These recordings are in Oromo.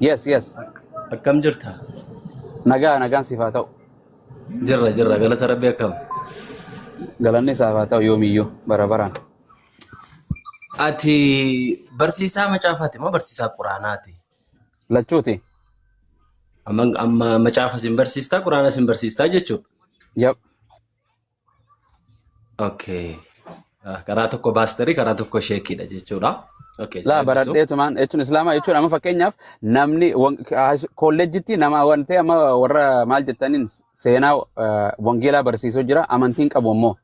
Yes. Akkam jirta? Nagaa, nagaan siif haa ta'u. Jirra, jirra, galata Rabbii. Akkam? Galanni isaaf haa ta'u yoomiyyuu bara baraan. Ati barsiisaa macaafaati moo barsiisaa quraanaati? Lachuuti. Amma amma macaafa sin barsiistaa, quraana sin barsiistaa jechuudha. Yep. Okay. Ah, karaa tokko paasterii, karaa tokko sheekiidha jechuudha. Okay, Laa si eebbisu. Baradheetumaan jechuun islaamaa jechuun amma fakkeenyaaf namni kolleejjitti nama wantee amma warra maal jettaniin seenaa wangeelaa barsiisuu jira, amantiin qabu ammoo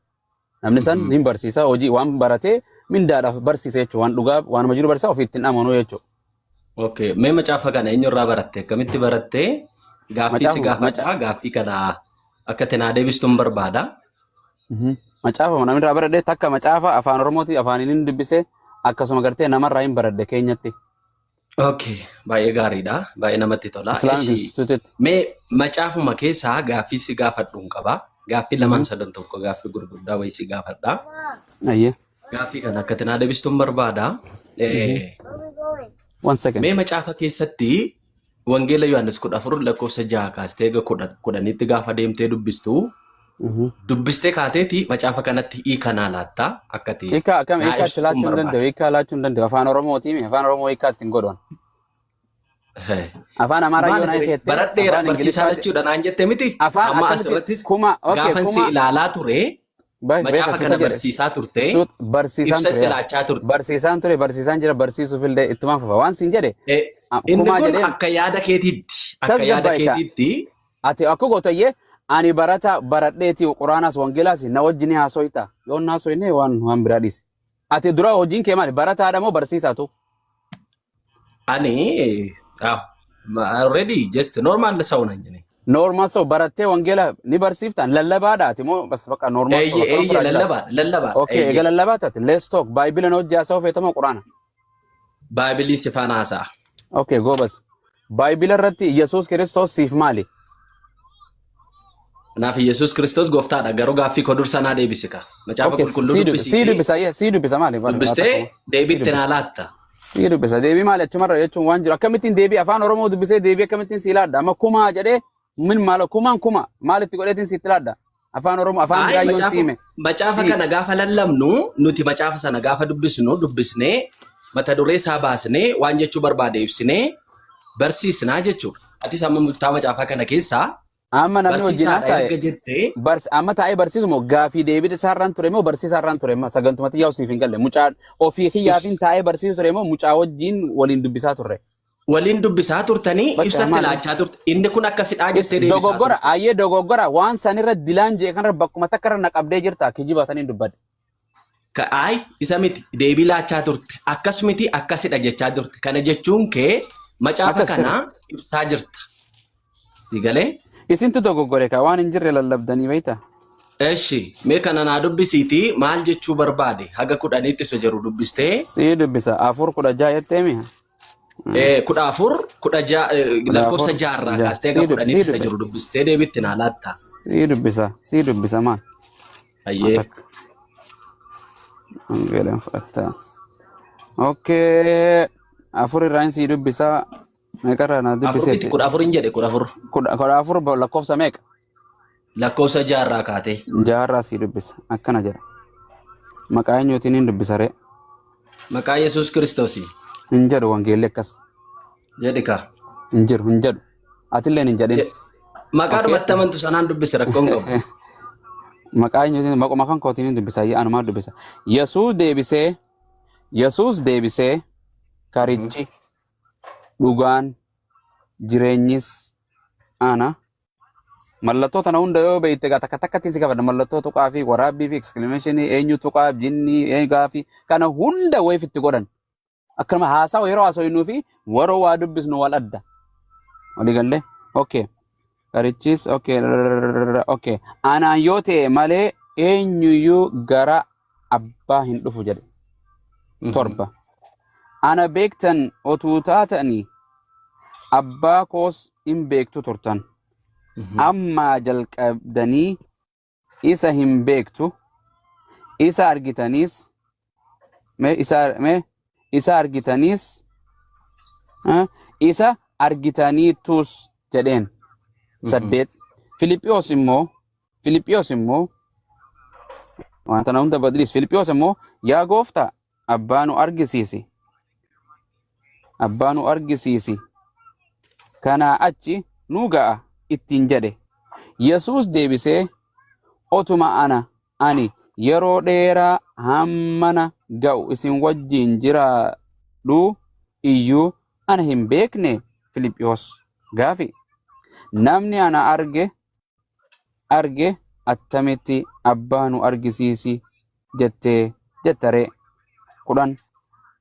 namni san hin barsiisa, hojii waan baratee mindaadhaaf barsiisa jechuudha, waan dhugaa waanuma jiru barsiisa, ofii ittiin amanuu jechuudha. Okay, mee macaafa kana eenyurraa baratte? Akkamitti baratte? Gaaffii si gaafadha. Gaaffii kana akka itti naa deebistuun barbaada. Macaafa namni irraa baradhe takka macaafa afaan Oromooti afaaniin hin dubbise, akkasuma gartee namarraa hin baradhe keenyatti. Okay, baay'ee gaariidha. Baay'ee namatti tola. Islamic Eshi, Institute. mee macaafuma keessaa gaaffii si gaafadhu hin qaba. Gaaffii lamaan sadan tokko, gaaffii gurguddaa wayii si gaafadha. Ayyee. Gaaffii kana akka itti naa deebistuun barbaada. One second. Mee macaafa keessatti Wangeela Yohaannis 14 lakkoofsa 6 kaastee eega 10tti gaafa deemtee dubbistu, dubbistee kaateeti macaafa kanatti hiika naa laatta akka ati Hiika akkam? naa Hiika itti ibsituun laachuu hin barbaada. danda'u. Hiika laachuu hin danda'u. Afaan Oromootii mi? Afaan Oromoo hiika ittiin godhan. Afaan Amaaraa yoo Maal naa hiikeette baradheera afaan barsiisaa Ingiliffaati. jechuudha naan jette miti? Afaan Amma akkamitti asirrattis kuma okay gaafan si kuma ilaalaa ture beeka macaafa suuta kana jedhe barsiisaa turte, suut barsiisaan ibsa ture itti yaa. laachaa turte. Barsiisaan ture, barsiisaan jira, barsiisuuf illee ittumaan fufa waan siin jedhe. Inni Kumaa kun jedheen akka yaada keetiitti, akka yaada tasgabbaa'e kaa. keetiitti. Ati akka gootayyee ani barata baradheeti quraanaas wangeelaas na wajjin haasoyta. Yoo na haasoyne waan biraa dhiisi. Ati dura hojiin kee maali? Barataadha moo barsiisaatu? Ani already just normal ሰው ነኝ እኔ። Normal ሰው barattee wangeela ni barsiiftaan lallabaadha ati moo bas bakka normal ሰው Eeyye akkana eeyye ofirraa jiraata? Lallabaa, lallabaa. Okay, eeyye. Egaa lallabaa taate, let's talk. Baayibila na hojii haasa'uu feetamoo quraana? Baaybilii si faana haasa'a. Okay, goobas. Baayibila irratti Yesuus Kiristoos siif maali? Kanaaf Yesuus Kiristoos gooftaadha. Garuu gaaffii koo dursa naa deebisi ka. Macaafa Okay, qulqulluu sii dubbisa, sii dubbisiitii dubbisa, sii dubbisa maali? Maali? Dubbistee Sii deebiitti dubbisa. naa laatta. Sii dubbisa. Deebii maali achumarra jechuun waan jiru. Akkamittiin deebii afaan Oromoo dubbisee deebii akkamittiin sii laadda? Amma kumaa jedhee min maal kumaan kuma maalitti godheetiin sitti laadda? Afaan Oromoo afaan Ayi biraa yoon macaafa siime. macaafa Sii kana gaafa lallabnu, nuti macaafa sana gaafa dubbisnu, dubbisnee mata duree isaa baasnee waan jechuu barbaade ibsinee barsiisnaa jechuudha. Atis amma murtaa macaafaa kana keessaa Amma namni wajjin barsiisaadha haasa'e erga jettee amma taa'ee barsiisu moo gaafii deebii isaarraan ture moo barsiisaarraan ture moo sagantumatti yaa'u siif hin galle, mucaa ofii kiyyaafin taa'ee barsiisu ture moo mucaa wajjin waliin dubbisaa turre? Waliin dubbisaa turtanii Bakka ibsatti maali? laachaa turte. Inni kun akkasidhaa jettee deebisaa Dogoggora turte. Ayyee, dogoggora waan sanirra dilaan jee kanarra bakkuma takka irra na qabdee jirta, kijibataniin dubbadhe. Ay isa miti, deebii laachaa turte. Akkas miti, akkasidha jechaa turte. Kana jechuun kee macaafa Akkas kana sirri. ibsaa jirta. Si galee? Isintu dogoggore ka waan hin jirre lallabdanii beekta. Eshi, mee kana naa dubbisiitii maal jechuu barbaade haga 10tti isa jiru dubbistee. Sii dubbisa, 4:16 jetteemi. 14 16 14 lakkoofsa jaarraa 6 kaastee haga sii 10tti isa dubbisa. jiru dubbistee deebitti naa laatta. Sii dubbisa, sii dubbisa maal? Hayyee. Takka. Wangeelaan fudhatta. Okay. Afur irraan sii dubbisa. Meeqarraa na Afur miti, dubbisetti? 14n jedhe, 14. 14 lakkoofsa meeqa? Lakkoofsa jaarraa kaatee. Jaarraa sii dubbisa. Akkana jedha. Maqaa eenyuutiin hin dubbisa ree? Maqaa Yesuus Kiristoosii. Hin jedhu wangeelli akkas. Jedhi kaa. Hin jiru, hin jedhu. Atilleen hin jedhin. Maqaa dhumatti Okay. amantu sanaan dubbisi, rakkoon qabu. Maqaa eenyuutiin, maquma kan kootiin hin dubbisa. Anumaa dubbisa. Yesuus deebisee, karichi, dhugaan, jireenyis ana. Mallattoo tana hunda yoo beekte egaa takka takkatti si qabadha. Mallattoo tuqaa fi waraabbii fi exclamation, eenyu tuqaa, jinnii, eegaa fi kana hunda wayiif itti godhan. Akkanuma haasawa yeroo haasofnuu fi yeroo waa dubbisnu wal adda. Walii gallee? Okay. Karichis okay. Okay. Anaan yoo ta'e malee eenyuyyuu gara abbaa hin dhufu jedhe. 7. Ana beektan otuu taatanii abbaa koos hin beektu turtan. Ammaa jalqabdanii isa hin beektu. Isa argitaniis mee isa argitaniis isa argitaniittus jedheen. 8 Filiphiyoos immoo wanta na hunda badliis. Filiphiyoos immoo, "Yaa gooftaa, abbaa nu argisiisi, abbaa nu argisiisi, kanaa achi nu ga'a" ittiin jedhe. Yesuus deebisee, "Otuma ani yeroo dheeraa hammana ga'u isin wajjin jiraadhu iyyuu ana hin beekne, Filiphiyoos? Gaafi namni ana arge attamitti abbaa nu argisiisi jettee jettaree? 10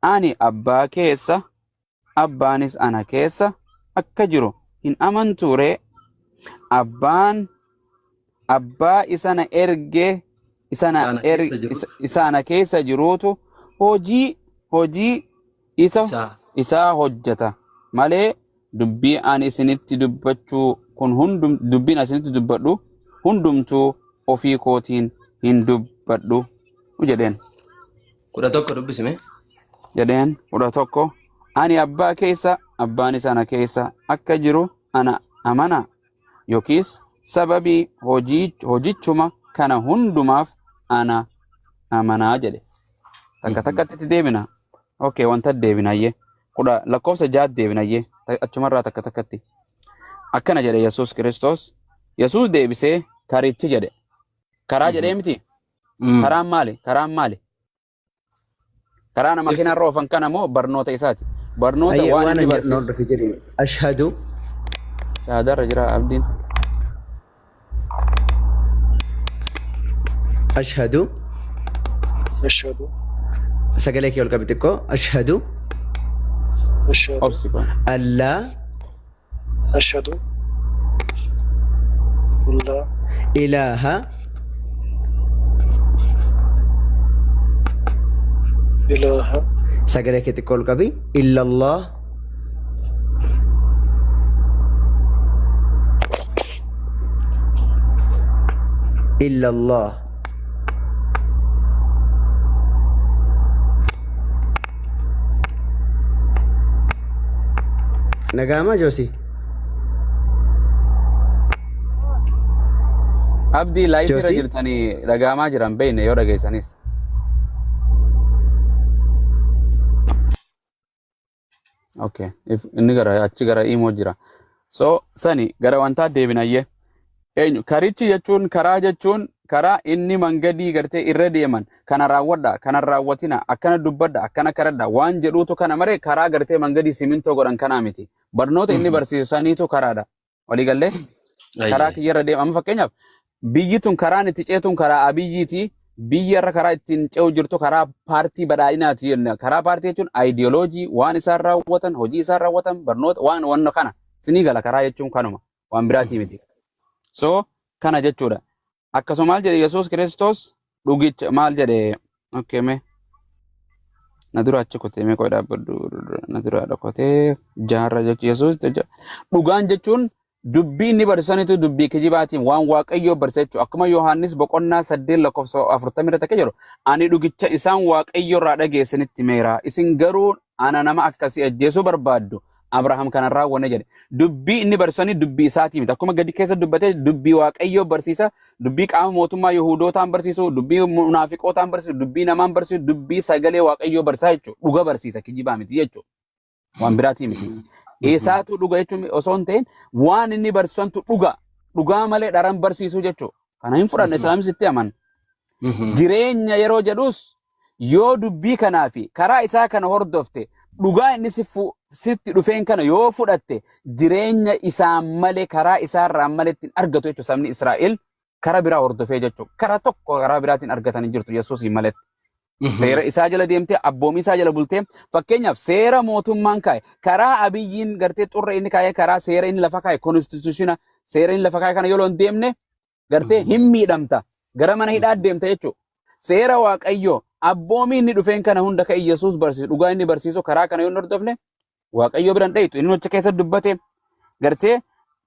ani abbaa keessa, abbaanis ana keessa akka jiru hin amantuu ree? Abbaan abbaa isa na erge isa na Isa ana keessa jiru. isa ana keessa jiruutu hojii isa Isaa. isaa hojjeta malee dubbii ani isinitti dubbachuu kun hundum dubbiin ani isinitti dubbadhu hundumtuu ofii kootiin hin dubbadhu jedheen. 11 dubbisime. Jedheen. 11 ani abbaa keessa, abbaanis ana keessa akka jiru ana amana, yookiis sababii hojichuma kana hundumaaf ana amanaa jedhe. Takka takkatti itti deebina. Okay, wanta deebinayyee. 10 lakkoofsa 6 deebinayyee. Achumarraa takka takkatti. Akkana jedhe Yesuus Kiristoos. Yesuus deebisee, "Karichi" jedhe. Karaa jedhee miti. Karaan maali? Karaan maali? Karaa nama Ibsi. makiinarra oofan kana moo barnoota isaati? Barnoota Ayyee waan waan inni an jedhu na barsiisu. hordofi jedhi. Ashhadu. Shahaadarra jira abdiin. Ashhadu. Ashhadu. Sagalee kee ol qabi xiqqoo. Ashhadu. Ashhadu. Obsi kun. Allaa. Ashhadu. La. Ilaaha. Ilaaha. Sagalee kee xiqqoo ol qabi. Illallah. Illallah. Nagaamaa Joosi? Abdii, live irra Joosii? jirtanii dhagaamaa jiran beekne yoo dhageessanis. Okay. Inni gara achi gara imoo jira. So sani gara wantaa deebinayyee. Eenyu karichi jechuun, karaa jechuun karaa inni mangadii gartee irra deeman kana raawwadha, kana raawwatina, akkana dubbadha, akkana kadhadha waan jedhuutu kana maree karaa gartee mangadii simintoo godhan kanaa miti. Barnoota inni barsiisu saniitu karaadha. Walii gallee? Karaa kiyyarra deema. Amma fakkeenyaaf biyyi tun karaan itti ceetuun karaa Abiyyiiti. Biyya irra karaa ittiin ce'u jirtu karaa paartii badhaadhinaati jenna. Karaa paartii jechuun aayidiyooloojii waan isaan raawwatan, hojii isaan raawwatan, barnoota waan wanna kana. Sinii gala, karaa jechuun kanuma. Waan biraatii miti. So kana jechuudha. Akkasuma maal jedhe Yesuus Kiristoos dhugicha maal jedhe? Okay, mee. Na dura achi kotee, mee qoy dhaabbadhu, na dura dhokotee jaarra jechuun Yesuus dhugaan jechuun dubbii inni barsiisanitu dubbii kijibaatiin waan Waaqayyoo barsiisa jechuudha. Akkuma Yohaannis boqonnaa 8 lakkoofsa 40 irratti akka jedhu, "Ani dhugicha isaan Waaqayyo irraa dhageessanitti meera. Isin garuu ana nama akkasii ajjeesuu barbaaddu. Abrahaam kana raawwanne" jedhe. Dubbii inni barsiisanii dubbii isaatii miti. Akkuma gadi keessa dubbatee dubbii Waaqayyoo barsiisa. Dubbii qaama mootummaa Yihudootaan barsiisu, dubbii munaafiqootaan barsiisu, dubbii namaan barsiisu, dubbii sagalee Waaqayyoo barsiisa jechuudha. Dhuga barsiisa, kijibaa miti jechuudha. Waan biraatii miti. Isaatu dhuga jechuun osoo hin ta'in waan inni barsiisantu dhuga. Dhugaa malee dharan barsiisuu jechuudha. Kana hin fudhanne, Islaamis itti aman. Jireenya yeroo jedhus yoo dubbii kanaa fi karaa isaa kana hordofte, dhugaa inni sitti dhufeen kana yoo fudhatte, jireenya isaa malee karaa isaarraa malee ittiin argatu jechuudha. Sabni Israa'el karaa biraa hordofee jechuudha. Karaa tokko karaa biraatiin argatanii jirtu Yesuusiin maletti. Seera isaa jala deemtee, abboomii isaa jala bultee, fakkeenyaaf seera mootummaan kaa'e, karaa Abiyyiin gartee xurre inni kaa'e, karaa seera inni lafa kaa'e, constitution seera inni lafa kaa'e kana yoo hin deemne gartee hin miidhamta, gara mana hidhaa deemta jechuudha. Seera Waaqayyoo abboomii inni dhufeen kana hunda kan Yesuus barsiisu, dhugaa inni barsiisu, karaa kana yoo hin hordofne Waaqayyoo biran dhayitu. Inni achi keessa dubbate gartee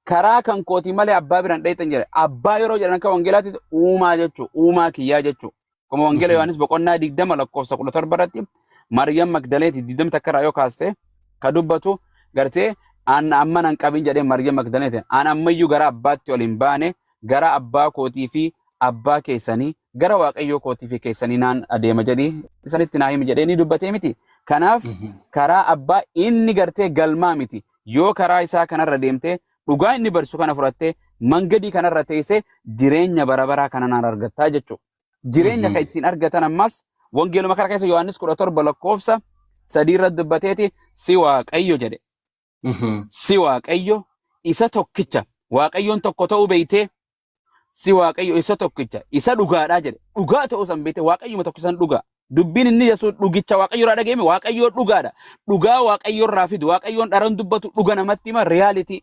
karaa kan kootii malee abbaa biran dhayitan jedhe. Abbaa yeroo jedhan akka wangeelaatti uumaa jechuudha. Uumaa kiyyaa jechuudha. Akkuma wangeela Yohaannis boqonnaa 20 lakkoofsa 17 irratti Maryam Magdaleeti 21 irraa yoo kaaste ka dubbatu gartee An amma nan qabin jedhee Maariyaam Magdaleetiin. An ammayyuu gara abbaatti ol hin baane, gara abbaa kootii fi abbaa keessanii, gara Waaqayyoo kootii fi keessanii naan adeema jedhii isanitti naa himi jedhee ni dubbatee miti. Kanaaf karaa abbaa inni gartee galmaa miti. Yoo karaa isaa kanarra deemtee dhugaa inni barsiisu kana fudhattee mangadii kanarra teessee jireenya bara baraa kana naan argattaa jechuudha. Jireenya kan ittiin argatan ammas wangeeluma kana keessa Yohaannis 17 lakkoofsa 3 irra dubbateeti si Waaqayyo jedhe. Si Waaqayyo isa tokkicha, Waaqayyoon tokko ta'uu beeytee, si Waaqayyo isa tokkicha isa dhugaadhaa jedhe. Dhugaa ta'uu san beeytee, Waaqayyuma tokko san dhugaa. Dubbiin inni Yesuus dhugicha Waaqayyo irraa dhageeme, Waaqayyo dhugaadha. Dhugaa Waaqayyo irraa fidu, Waaqayyoon dharan dubbatu, dhuga namatti hima, reality.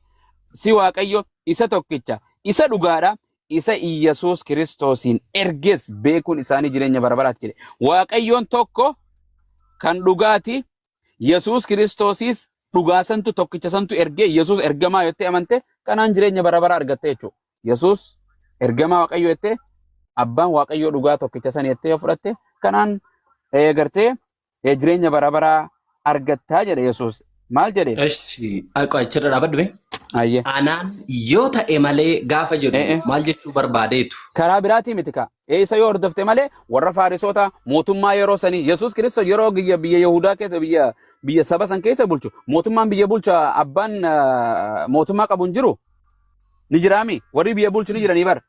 Si Waaqayyo isa tokkicha isa dhugaadha, isa Iyyasuus Kiristoosiin erges beekuun isaanii jireenya bara baraati jedhe. Waaqayyoon tokko kan dhugaati. Yesuus Kiristoosis dhugaa santu tokkicha santu ergee. Yesuus ergamaa jettee amante, kanaan jireenya bara baraa argatte jechuudha. Yesuus ergamaa Waaqayyoo jettee, abbaan Waaqayyoo dhugaa tokkicha san jettee yoo fudhatte, kanaan gartee jireenya bara baraa argattaa jedhe Yesuus. Maal jedhe? Eshi, achirra dhaabadhu mee. Ayyee. Anaan yoo ta'e malee gaafa jedhu maal jechuu barbaadeetu? Karaa biraatii miti kaa. Isa yoo hordofte malee, warra Faarisoota mootummaa yeroo sanii, Yesuus Kiristoos yeroo biyya Yihudaa keessa, biyya saba san keessa bulchu, mootummaan biyya bulcha abbaan mootummaa qabu hin jiru. Ni jiraami, warri biyya bulchu ni jiranii bara.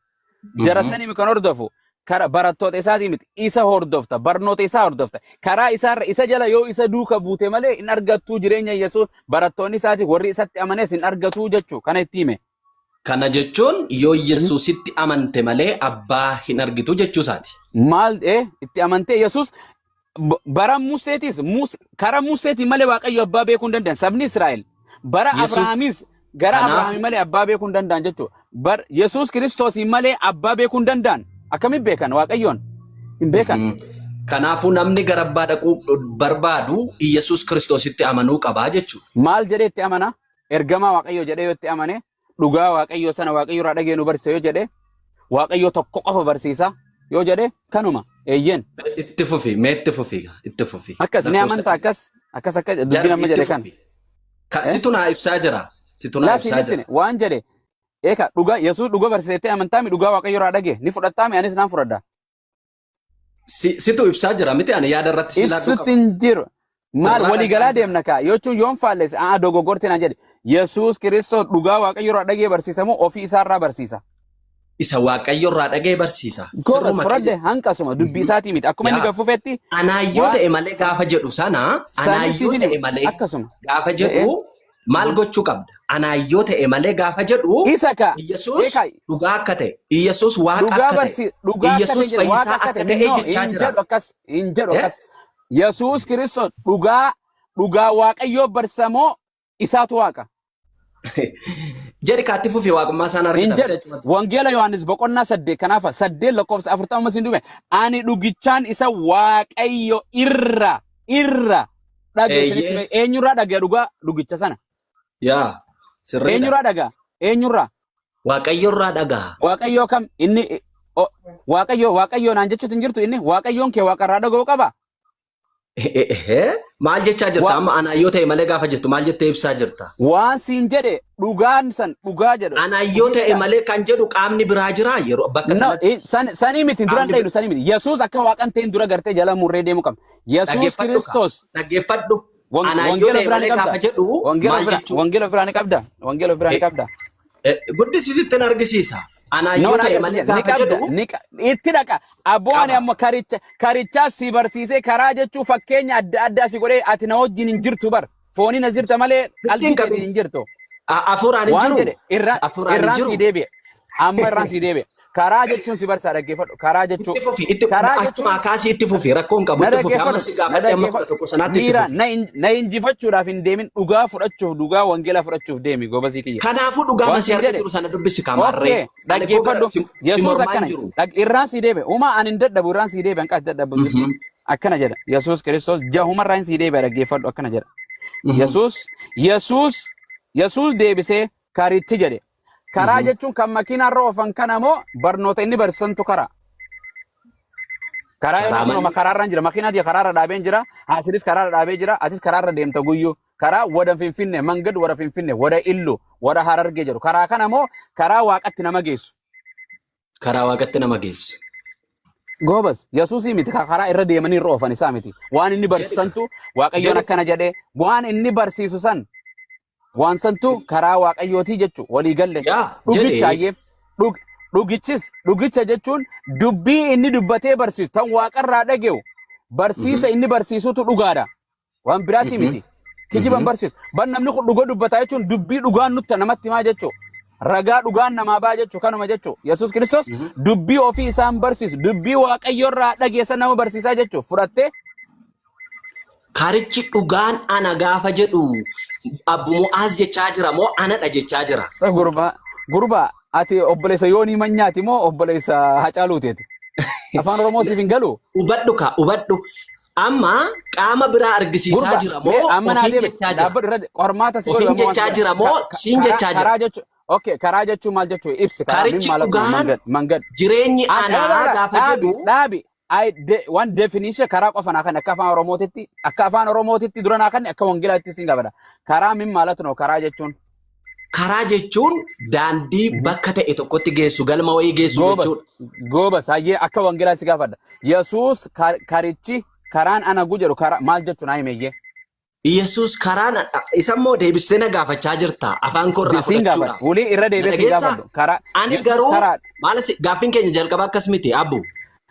Jara sanii kan hordofu kara barattoota isaatii miti, isa hordofta, barnoota isaa hordofta, karaa isaarra isa jala yoo isa duuka buute malee hin argattuu jireenya. Yesuus barattoonni isaatii warri isatti amanes hin argatuu jechuu kana itti hime. Kana jechuun yoo Yesuusitti amante malee abbaa hin argitu jechuu isaati. Maal itti amantee Yesuus bara Museetis karaa Museetiin malee Waaqayyo abbaa beekuu hin danda'an sabni Israa'el. Bara Abrahaamis gara Abrahaamii malee abbaa beekuu hin danda'an jechuudha. Bar Yesuus Kiristoosiin malee abbaa beekuu hin danda'an. Akkamiin beekan Waaqayyoon? Hin beekan. Kanaafuu namni gara abbaa dhaquu barbaadu Yesuus Kiristoositti amanuu qabaa jechuudha. Maal jedhee itti amana? Ergamaa Waaqayyoo jedhee yoo itti amane, dhugaa Waaqayyoo sana Waaqayyo irraa dhagee nu barsiisa yoo jedhe, Waaqayyo tokko qofa barsiisa yoo jedhe, kanuma eeyyen. Itti fufi, mee itti fufi, itti fufi. Akkas ni amantaa? Akkas akkas akkas dubbiin amma Itti jedhe kan. fufi. Situ naa ibsaa jira. Situ naa Laafsi hin ibsaa jira. ibsine waan jedhe. Eeka, dhugaa Yesuus dhuga barsiisettee amantaami, dhugaa Waaqayyo irraa dhagee ni fudhattaami, anis naan fudhadha. Situ ibsaa jira miti, ani yaada irratti si laaddu Ibsutti qaba. hin jiru. Maal Sirraa walii galaa dhaga'aa jira. deemna kaa jechuun yoon faallesse aa dogoggorte naan jedhe. Yesuus Kiristoos dhugaa Waaqayyo irraa dhagee barsiisa moo ofii isaarraa barsiisa? Isa Waaqayyo irraa dhagee barsiisa. Goobas Sirruma fudhadhe, hanqasuma dubbii isaatii miti. Akkuma inni gaffufetti Anaa yoo waan ta'e malee gaafa jedhu sana, anaa sanis yoo siif ta'e hin malee akkasuma. gaafa jedhu maal gochuu qabda? Anaa yoo ta'e malee gaafa jedhu Isa ka Iyyasuus eka dhugaa akka ta'e, Iyyasuus Waaqa dhugaa akka ta'e, barsi dhugaa akka ta'e Iyyasuus jedhe, Waaqa fayyisaa akka akka ta'e ta'e no jechaa hin jira. jedhu, akkas hin jedhu. Eh? Akkas Yesuus Kiristoos dhugaa Waaqayyoo barsiisamoo isaatu Waaqa? Jedhi kaatti fufi, waaqummaa isaan Hin argita miti jedhu. achumatti. Wangeela Yohaannis boqonnaa 8 kanaaf 8 lakkoofsa 40 siin dume, ani dhugichaan isa Waaqayyo irra dhageessanitti. Eenyurraa dhagaya dhugaa dhugicha sana? Yaa, sirriidha. Eenyurraa dhagaa? Eenyurraa? Waaqayyo irraa dhagaha. Waaqayyoo kam inni? Waaqayyo naan jechuutu hin jirtu, inni Waaqayyoon kee Waaqarraa dhaga'uu qaba. Maal jechaa jirta amma? Anaa yoo ta'e malee gaafa jettu maal jettee ibsaa jirta? Waan siin jedhe, dhugaan san dhugaa jedhu. Anaa yoo ta'e Dhugicha. malee kan jedhu qaamni biraa jira yeroo bakka No, sanatti. sanii miti duraan Qaamni dhayinu sanii miti. Yesuus akka Waaqan ta'in dura gartee jala murree deemuu qabna. Yesuus Dhaggeeffadhu kaa. Kiristoos Dhaggeeffadhu. Anaa yoo wangeela ta'e biraa ni malee qabda. gaafa jedhu Wangeela maal biraa jechuu? Wangeela biraa ni qabda. Wangeela biraa ni qabda. Guddisiisitti argisiisa. Anaa No, yoo na ta'e malee agarsiisa. Ni gaafa qabda. jedhu Ni itti dhaqa. Aboo ani qaba. amma karichaa si barsiisee, karaa jechuu fakkeenya adda addaa si godhee, ati na wajjin hin jirtu bar. Fooniin as jirta malee Ittiin qalbii qabin. keetiin hin jirtu. Hafuuraan hin Waan jiru. jedhe irraa Hafuuraan hin irraan jiru. sii deebi'e. Amma irraan sii deebi'e. Karaa jechuun si barsaa, dhaggeeffadhu. Karaa jechuu. Itti fufi. Itti Karaa jechuun achumaa kaasii itti fufi. Rakkoon qabu na itti fufi. Amma dhaggeeffadhu. si Na gaafadhe amma kudha dhaggeeffadhu. tokko sanaatti itti Miira fufi. na injifachuudhaaf hin deemin, dhugaa fudhachuuf, dhugaa wangeelaa fudhachuuf deemi, gobasii kiyya. Kanaafuu dhugaa Waan masii siin harka jedhe. jiru sana dubbisi kamaarree. Okay, Ani koo gara dhaggeeffadhu. si Yesuus mormaa hin akkana jiru. Irraan sii deebi'e. Uumaa ani hin dadhabu, irraan sii deebi'e, hanqaati dadhabu jirti. Akkana jedha. Yesuus Kiristoos jahumarraa hin sii deebi'e, dhaggeeffadhu, akkana jedha. Yesuus deebisee karichi jedhe. Karaa jechuun kan makiinaarra oofan kana moo barnoota inni barsiisantu karaa? Karaa yeroo Karaa kun malee. karaarra jira. Makiinaa karaarra dhaabee jira. Asinis karaarra dhaabee jira. Atis karaarra deemta guyyuu. Karaa wada Finfinnee, mangad wada Finfinnee, wada Illu, wada Harargee jedhu. Karaa kana moo karaa Waaqatti nama geessu? Karaa Waaqatti nama geessu. Goobas, Yesuusii miti karaa irra deemanii irra oofan isaa miti. Waan inni barsiisantu Waaqayyoon Jedhi. Akkana jedhee waan inni barsiisu san waan santu karaa Waaqayyootii jechu walii galle. Yaa, Dhugicha jedhe. ayyee dhugichis dhugicha jechuun dubbii inni dubbatee barsiisu tan Waaqarraa dhage'u barsiisa inni barsiisutu dhugaadha. Waan biraatii miti. Kijiban barsiisu. Ban namni kun dhuga dubbataa jechuun dubbii dhugaan nutti namatti himaa jechuu. Ragaa dhugaan namaa baa jechuu kanuma jechuu. Yesuus Kiristoos dubbii ofii isaan barsiisu dubbii Waaqayyoorraa dhageessa nama barsiisaa jechuu fudhattee. Karichi dhugaan ana gaafa jedhu Abbu Mu'aaz jechaa jira moo anadha jechaa jira? Gurbaa gurbaa, ati obboleessa Yoonii Manyaati moo obboleessa Hacaaluuteeti? Afaan Oromoo siif hin galu? Hubadhu ka, hubadhu. Amma qaama biraa argisiisaa Gurbaa jira mee moo amma naa ofiin deebisi. jechaa jira? Dhaabbadhu irra qormaata si godhu Ofiin amma waan si jechaa godha. jira moo siin jechaa jira? Karaa jechuun, okay, karaa jechuun maal jechuu ibsi karaa min Karichi maalatu dhugaan mangad mangad. jireenyi An anaa gaafa dhaabi jedhu dhaabi. I de, one definition karaa qofa naa kan akka afaan Oromootitti, akka afaan Oromootitti dura naa kan akka wangeelaatti siin gaafadha. Karaa min maalatu no karaa jechuun? Karaa jechuun daandii bakka ta'e tokkotti geessu, galma wayii geessu Goobas jechuudha. Goobas, hayyee, akka wangeelaa si gaafadha. Yesuus karichi karaan ana gu jedhu karaa maal jechuun naa himeyyee? Yesuus karaan isa immoo deebistee na gaafachaa jirta. Afaan koo irraa Siin gaafadha. fudhachuudhaaf. Wulii irra Na deebi'ee siin dhageessaa? gaafadhu. Karaa Ani Yesuus garuu karaa maal gaaffiin keenya jalqaba akkas miti abbu.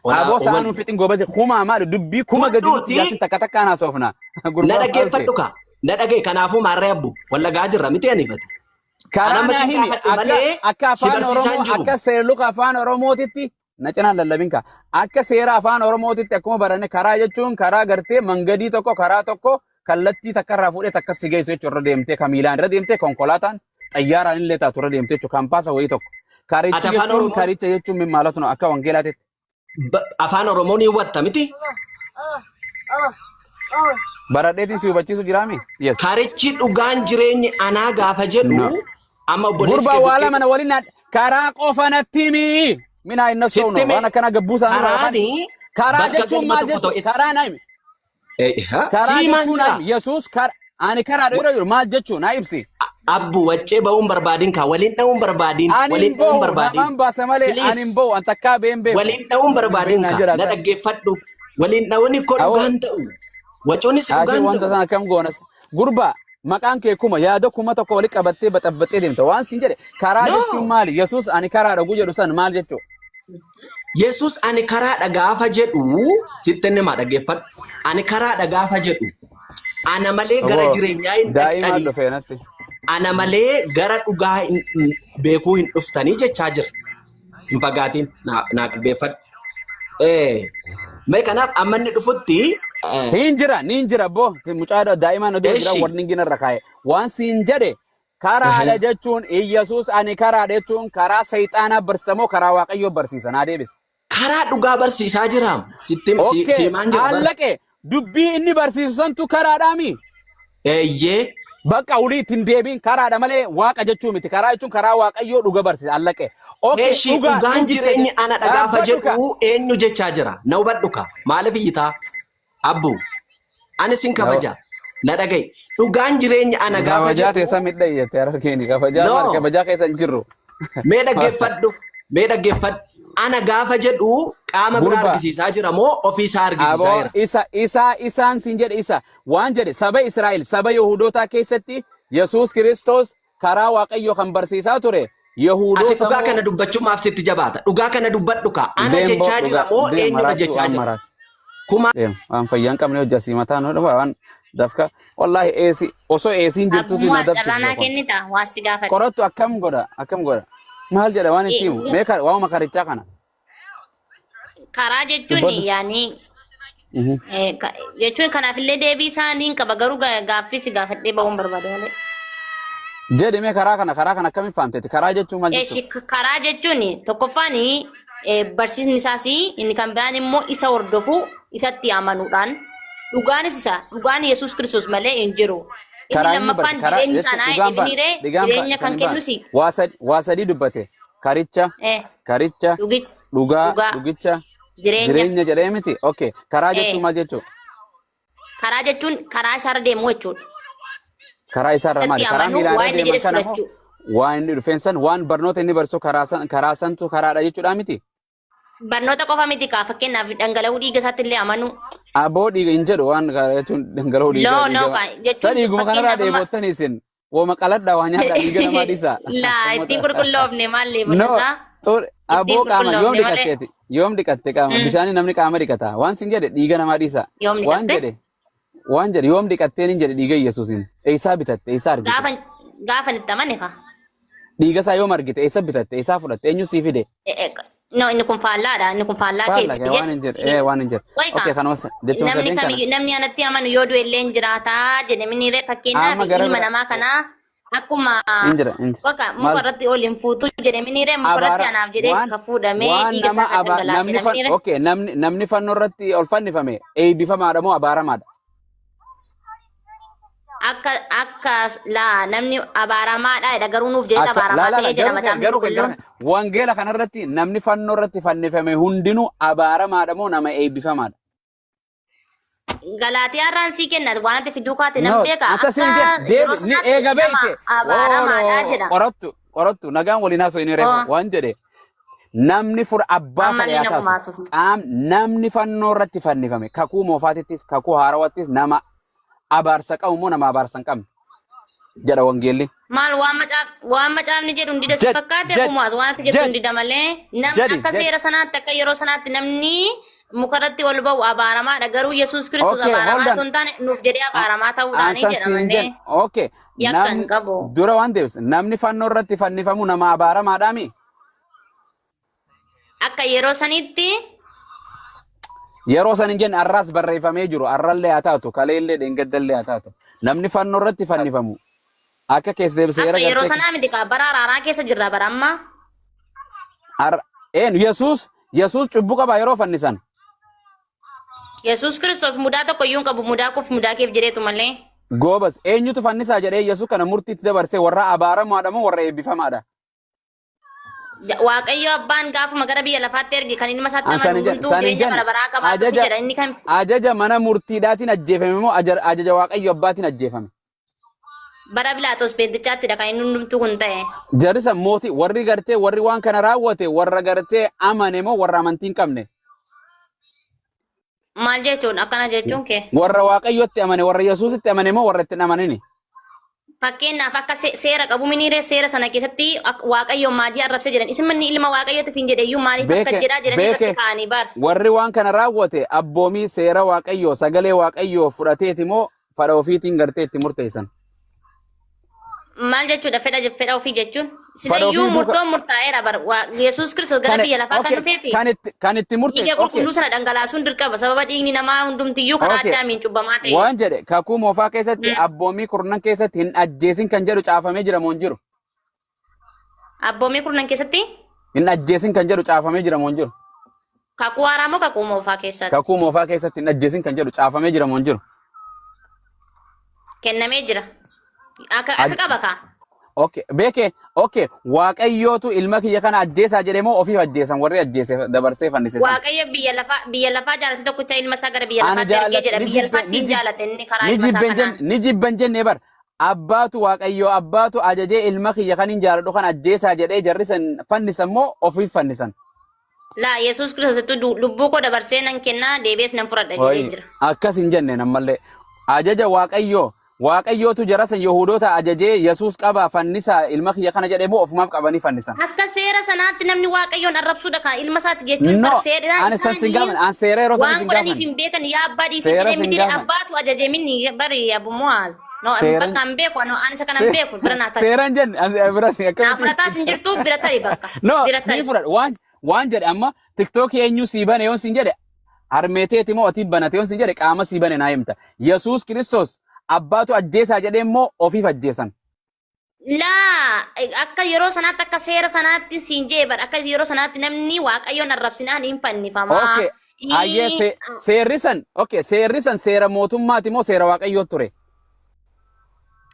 Walaa Aboo sa'aa hubannu. nuun fixin goobasi kumaa maali dubbii kuma gadi nutti Tudhuuti yaasin takka takkaan haasofna. na Gurbaa maal ta'e? dhaggeeffadhu ka. Na dhagaye kanaafuu maarree abbu. Wallagaa jirra miti ani bati. Ani Karaa amma naa si himi gaafadhe akka malee akka si afaan barsiisaa Oromoo hin jiru. akka seerluka afaan Oromootitti na cinaan lallabin ka. Akka seera afaan Oromootitti akkuma baranne karaa jechuun karaa gartee mangadii tokko karaa tokko kallattii takka irraa fuudhee takka si geessu jechuudha irra deemtee kan miilaan irra deemtee konkolaataan xayyaaraan illee taatu irra deemtee jechuudha kampaasa wayii tokko. Karichi Ati afaan jechuun Oromoo karicha jechuun min maalatu no akka wangeelaatitti. Afaan Oromoo ni hubatta miti? Baradheetiin si hubachiisu jiraami? Yes. Karichi dhugaan jireenyi anaa gaafa jedhu No. amma obboleessi Gurbaa kee waa bukkee lama na waliin karaa qofa natti himi. Minaa hin sitti nassoofnu hime waan akkana gabbuu isaanii irraa afaan. karaani Karaa bakka jechuun galma maal tokko jechuun ta'e. karaa naa himi. Karaa Siimaan jechuun naa jira. himi. Yesuus ani karaa dha yeroo jiru maal jechuun naa ibsi. Abbu waccee ba'uun barbaadin kaa waliin dha'uun barbaadin Ani waliin hin dha'uun bahu barbaadin. namaan baasa malee ani Please hin bahu an takkaa been beeku. waliin dha'uun Hin barbaadin beeknaan kaa jira na san. dhaggeeffadhu. Waliin dha'uun koo Awoo dhugaan ta'u. Wacuunis Haashee dhugaan wanta ta'u. sana akkam goonas. Gurbaa maqaan kee kuma yaada 1000 walitti qabattee baxabbaxee deemta. Waan siin jedhe karaa jechuun No. maali? Yesuus ani karaa dhaguu jedhu san maal jechuu? Yesus ani karaadha gaafa jedhu sitti himaa dhaggeeffadhu. Ani karaadha gaafa jedhu ana malee gara Obbo jireenyaa hin daa'imaan dhaqxanii. dhufee natti. Ana malee gara dhugaa hin beekuu hin dhuftanii jechaa jira. Hin fagaatiin naa qalbeeffadhu. Mee kanaaf amma inni dhufutti Hin jira, ni hin jira boo. Mucaa daa'imaan na dura jira Eshi. warningi narra kaa'e. Waan siin jedhe karaadha jechuun Iyyasuus ani karaadha jechuun karaa sayxaanaa barsiisa moo karaa Waaqayyoo barsiisa naa deebisa. Karaa dhugaa barsiisaa jira. Sitti Okay, siimaan jira bara. Allaqe dubbii inni barsiisu santu karaadhaami. Eeyyee. Bakka ulii ittiin deebiin karaadha malee Waaqa jechuu miti. Karaa jechuun karaa Waaqayyoo dhuga barsiisa allaqe. Okay, Eshi dhugaa dhugaan dhugicha jireenyi ana gaafa dhaabbadhu ka. jedhu eenyu jechaa jira? Na hubadhu ka. Maaliif iyyitaa? Abbu. Ani sin kabaja. Na dhaga'i. Dhugaan jireenyi ana gaafa Kabajaa jedhu. teessa midha iyyate harargeeni kabajaa maal No. kabajaa keessa hin jirru. Mee dhaggeeffadhu. Mee dhaggeeffadhu. Ana gaafa jedhu qaama biraa Gurbaa. argisiisaa jira moo ofiisaa argisiisaa Aboo jira? isa isa isaan siin jedhe isa waan jedhe saba Israa'el saba Yahudootaa keessatti Yesuus Kiristoos karaa Waaqayyoo kan barsiisaa ture Ati Yahudoota dhugaa moo kana dubbachuu maaf sitti jabaata? Dhugaa kana dubbadhu ka. Ana Deem boo jechaa jira dhugaa moo deem eenyudha maraattuu jechaa waan jira? maraatu Kuma deem waan fayyaa hin qabne hojja simataa nu dhufa waan dafka wallaahi eesi osoo eesiin jirtuuti Abbummaa na dafkisiisa carraa naa kun. kennita waan si gaafadhe. Qorattu akkam godha akkam godha maal jedha waan itti himu mee waa'uma karichaa kana Karaa jechuun dubbadhu. yaani jechuun kanaafillee deebii isaa niin qaba garuu gaaffii si gaafadhee bahuun barbaade malee. Jedhi mee karaa kana akkamiin fahamteeti karaa jechuun maal Eshi jechuudha? Karaa jechuun tokkoffaan barsiisni isaas inni kan biraan immoo isa hordofuu isatti amanuudhaan dhugaanis isa dhugaan Yesuus Kiristoos malee hin jiru. Inni Karaa inni lammaffaan barsiise karaa jireenyi jechuun isaa naa dhugaan baan jedhiniree dhigaan baan jireenya kan isaan baan kennusi waa sadii dubbate karicha karicha dhugaa dhugaa dhugicha jireenya jireenya jedhee miti, okay, karaa jechuun maal jechuudha? Karaa jechuun karaa isaarra deemuu jechuudha. Karaa isaarra maali? Isatti Karaa amanuu miilaan waan irra inni deeman jedhes kana moo fudhachuu. waan inni dhufeen san waan barnoota inni barsiisu karaa san karaa santu karaadha jechuudha miti? Barnoota qofa miti kaa fakkeenyaaf dhangala'uu dhiiga isaatti illee amanuu. Aboo dhiiga hin jedhu waan kana jechuun dhangala'uu dhiiga No, no, dhiiga. kaa Sa jechuun dhiiguma kanarraa fakkeenyaaf amma dheebottanii isin wooma qaladhaa waa nyaadhaa dhiiga namaa dhiisaa. Laa ittiin qulqulloofne maal No, leebotasaa? xur Ittiin aboo qaama yoom qulqulloofne malee. dhiqatteeti? Yoom dhiqatte qaama? Bishaanii namni qaama dhiqata. Waan sin jedhe dhiiga namaa dhiisa. Yoom Waan dhiqatte? jedhe waan jedhe yoom dhiqatteen hin jedhe dhiiga Yesuusin. Eessaa bitatte? Eessaa argite? Gaafa gaafa itti amane kaa. Dhiiga isaa yoom argite? Eessa bitatte? Eessaa fudhatte? Eenyu sii fide? No, inni kun faallaadha. Inni kun faallaa Faalla keetti waan hin jedhe. Ee waan hin jedhe. Wayi Okay kaa. kanuma jechuun Namni sadeen kana. kamiyyuu namni anatti amanu yoo du'e illee hin jiraataa jedhe minni ree fakkeenyaaf Amma gara ilma bira namaa kanaa akkuma hin jira hin jira. waka muka Maal irratti ol hin fuutu jedhe minni ree muka irratti abaara anaaf jedhee waan ka fuudhamee waan dhiiga nama isaa kan aba dhangalaase namni fan namni ree. okay namni namni fannoo irratti ol fannifame eebbifamaadha moo abaaramaadha? Akka akka laa namni abaaramaadha jedha garuu nuuf jedhee Akka laa abaaramaa laa laa ta'ee jedha garuu kee macaafni garuu kee garuu qulqulluun. kee wangeela kanarratti namni fannoo irratti fannifame hundinuu abaaramaadha moo nama eebbifamaadha? Galaatiyaa irraan sii kenna waan ati fiduu kaate nan No, beeka ansa siin akka jedhe yeroo deebi ni sanaatti eega nama beekte. abaaramaadha Wooloo jedha. qorattu qorattu nagaan waliin haasoo inni reefu Oo waan jedhe namni fur abbaa fedhe ammallee haa na taatu kumaasuuf. qaam namni fannoo irratti fannifame kakuu moofaatittis kakuu haarawattis nama abaarsa qabu moo nama abaarsa hin qabne jedha wangeelli. Maal waan macaaf waan macaafni jedhu hundida si Jedh fakkaate jedh akkuma waan ati jettu jedh hundida malee nam jedhi akka jedh. seera sanaatti akka yeroo sanaatti namni mukarratti ol ba'u abaaramaadha garuu Yesuus Kiristoos Okay, hold abaaramaa on. osoo hin taane nuuf jedhee abaaramaa ta'uudhaanii Ansan jedha siin malee jedhe. Okay. yakka hin Namni qabu. dura waan deebise namni fannoo irratti fannifamu nama abaaramaadhaami. Akka yeroo sanitti Yeroo san hin jenne arraas barreeffamee jiru arrallee haa taatu kaleellee dheengaddallee haa taatu namni fannoo irratti fannifamu akka keessa deebise akka seera yeroo gartee sanaa miti kaa bara araaraa keessa jirra bara ammaa. een Yesuus Yesuus cubbuu qaba yeroo fannisan. Yesuus Kiristoos mudaa tokko iyyuu hin qabu mudaa koof mudaa keef jedheetu malee. Goobas eenyutu fannisaa jedhee Yesuus kana murtiitti dabarsee warra abaaramaadha moo warra eebbifamaadha? Waaqayyo abbaan gaafuma gara biyya lafaatti erge kan ilma isaatti An san amanu hin jedhe hunduu san hin jireenya jenne bara baraa qabaatuufi ajaja jedha inni kan ajaja mana murtiidhaatiin ajjeefame moo ajaja Waaqayyo abbaatiin ajjeefame? bara Bilaaxoos Pheenxichaattidha kan inni hundumtuu kun ta'e. Jarri san mootii warri gartee warri waan kana raawwate warra gartee amane moo warra amantii hin qabne? Maal jechuun akkana jechuun kee? Warra Waaqayyotti amane warra Yesuusitti amane moo warra itti hin amanini? Fakkeenyaaf akka seera qabu miniiree seera sana keessatti Waaqayyoon maajii arrabsee jedhan isin manni ilma Waaqayyootiif hin jedhe iyyuu maaliif akka Beeke jedhaa jedhanii irratti beeke kaa'anii bar. warri waan kana raawwate abboomii seera Waaqayyoo sagalee Waaqayyoo fudhateeti moo fedha ofiitiin gartee itti murteessan? Maal jechuudha fedha fedha ofii jechuun? Fedha Silayyuu ofii duuka murtoon murtaa'eera bar Yesuus Kiristoos gara kan biyya lafaa kan okay dhufeefi kan itti kan itti dhiiga murteesse okay qulqulluu sana dhangalaasuun dirqama sababa dhiigni namaa hundumtiyyuu karaa okay addaamiin cubbamaa ta'e. waan jedhe kakuu moofaa keessatti abboomii kurnan keessatti hin ajjeesin kan jedhu caafamee jira moo hin jiru? Abboomii kurnan keessatti Hin ajjeesin kan jedhu caafamee jira moo hin jiru? kakuu haaraa moo kakuu moofaa keessatti Kakuu moofaa keessatti hin ajjeesin kan jedhu caafamee jira moo hin jiru? kennamee jira. Akka akka qaba kaa. Okay, beeke, okay, Waaqayyootu ilma kiyya kana ajjeesaa jedhee moo ofiif ajjeesan warri ajjeese dabarsee fannise san. Waaqayyo biyya lafaa jaalate tokkicha ilma isaa gara biyya Ani lafaatti ergee jaalladhe jedha. ni Biyya jibbe lafaatti ni hin jibbe jaalate inni karaa ni ilma isaa jibben kanaan. jenne ni jibben jenne bar abbaatu Waaqayyoo abbaatu ajajee ilma kiyya kan hin jaaladhu kan ajjeesaa jedhee jarri san fannisan moo ofiif fannisan. Laa Yesuus Kiristoosittu lubbuu koo dabarsee nan kennaa deebi'ees nan fudhadha jedhee Hoyi jira. akkas hin jenne ammallee ajaja Waaqayyoo Waaqayyootu jara san Yihuudoota ajajee Yesuus qabaa fannisaa ilma kiyya kana jedhee moo ofumaaf qabanii fannisan. Akka seera sanaatti namni Waaqayyoon arrabsuudha kan ilma isaatti jechuun No, bar seera ani san sin isaanii gaafanne. An seera yeroo san waan sin godhaniif gaafanne. hin beekan yaa abbaa dhiisii Seera jedhee sin miti gaafanne. abbaatu ajaje minni bari Abu Muaz. No, Seeran bakka hin beeku ani isa kana hin beeku bira naa tari. seeran jenne an bira sin Naa akkamitti fudhataas hin jirtu bira tari bakka. No, Bira ni tari. fudhadha. Waan waan jedhe amma TikTokii eenyu sii bane yoon sin jedhe harmeeteeti moo ati banate yoon sin jedhe qaama sii bane naa himta. Yesuus Kiristoos abbaatu ajjeesaa jedhee immoo ofiif ajjeesan. Laa akka yeroo sanaatti akka seera sanaatti siin jee bar akka yeroo sanaatti namni Waaqayyoon arrabsinaan hin fannifamaa. Okay. Ayyee seerri san okay seerri san seera mootummaati moo seera Waaqayyoo ture?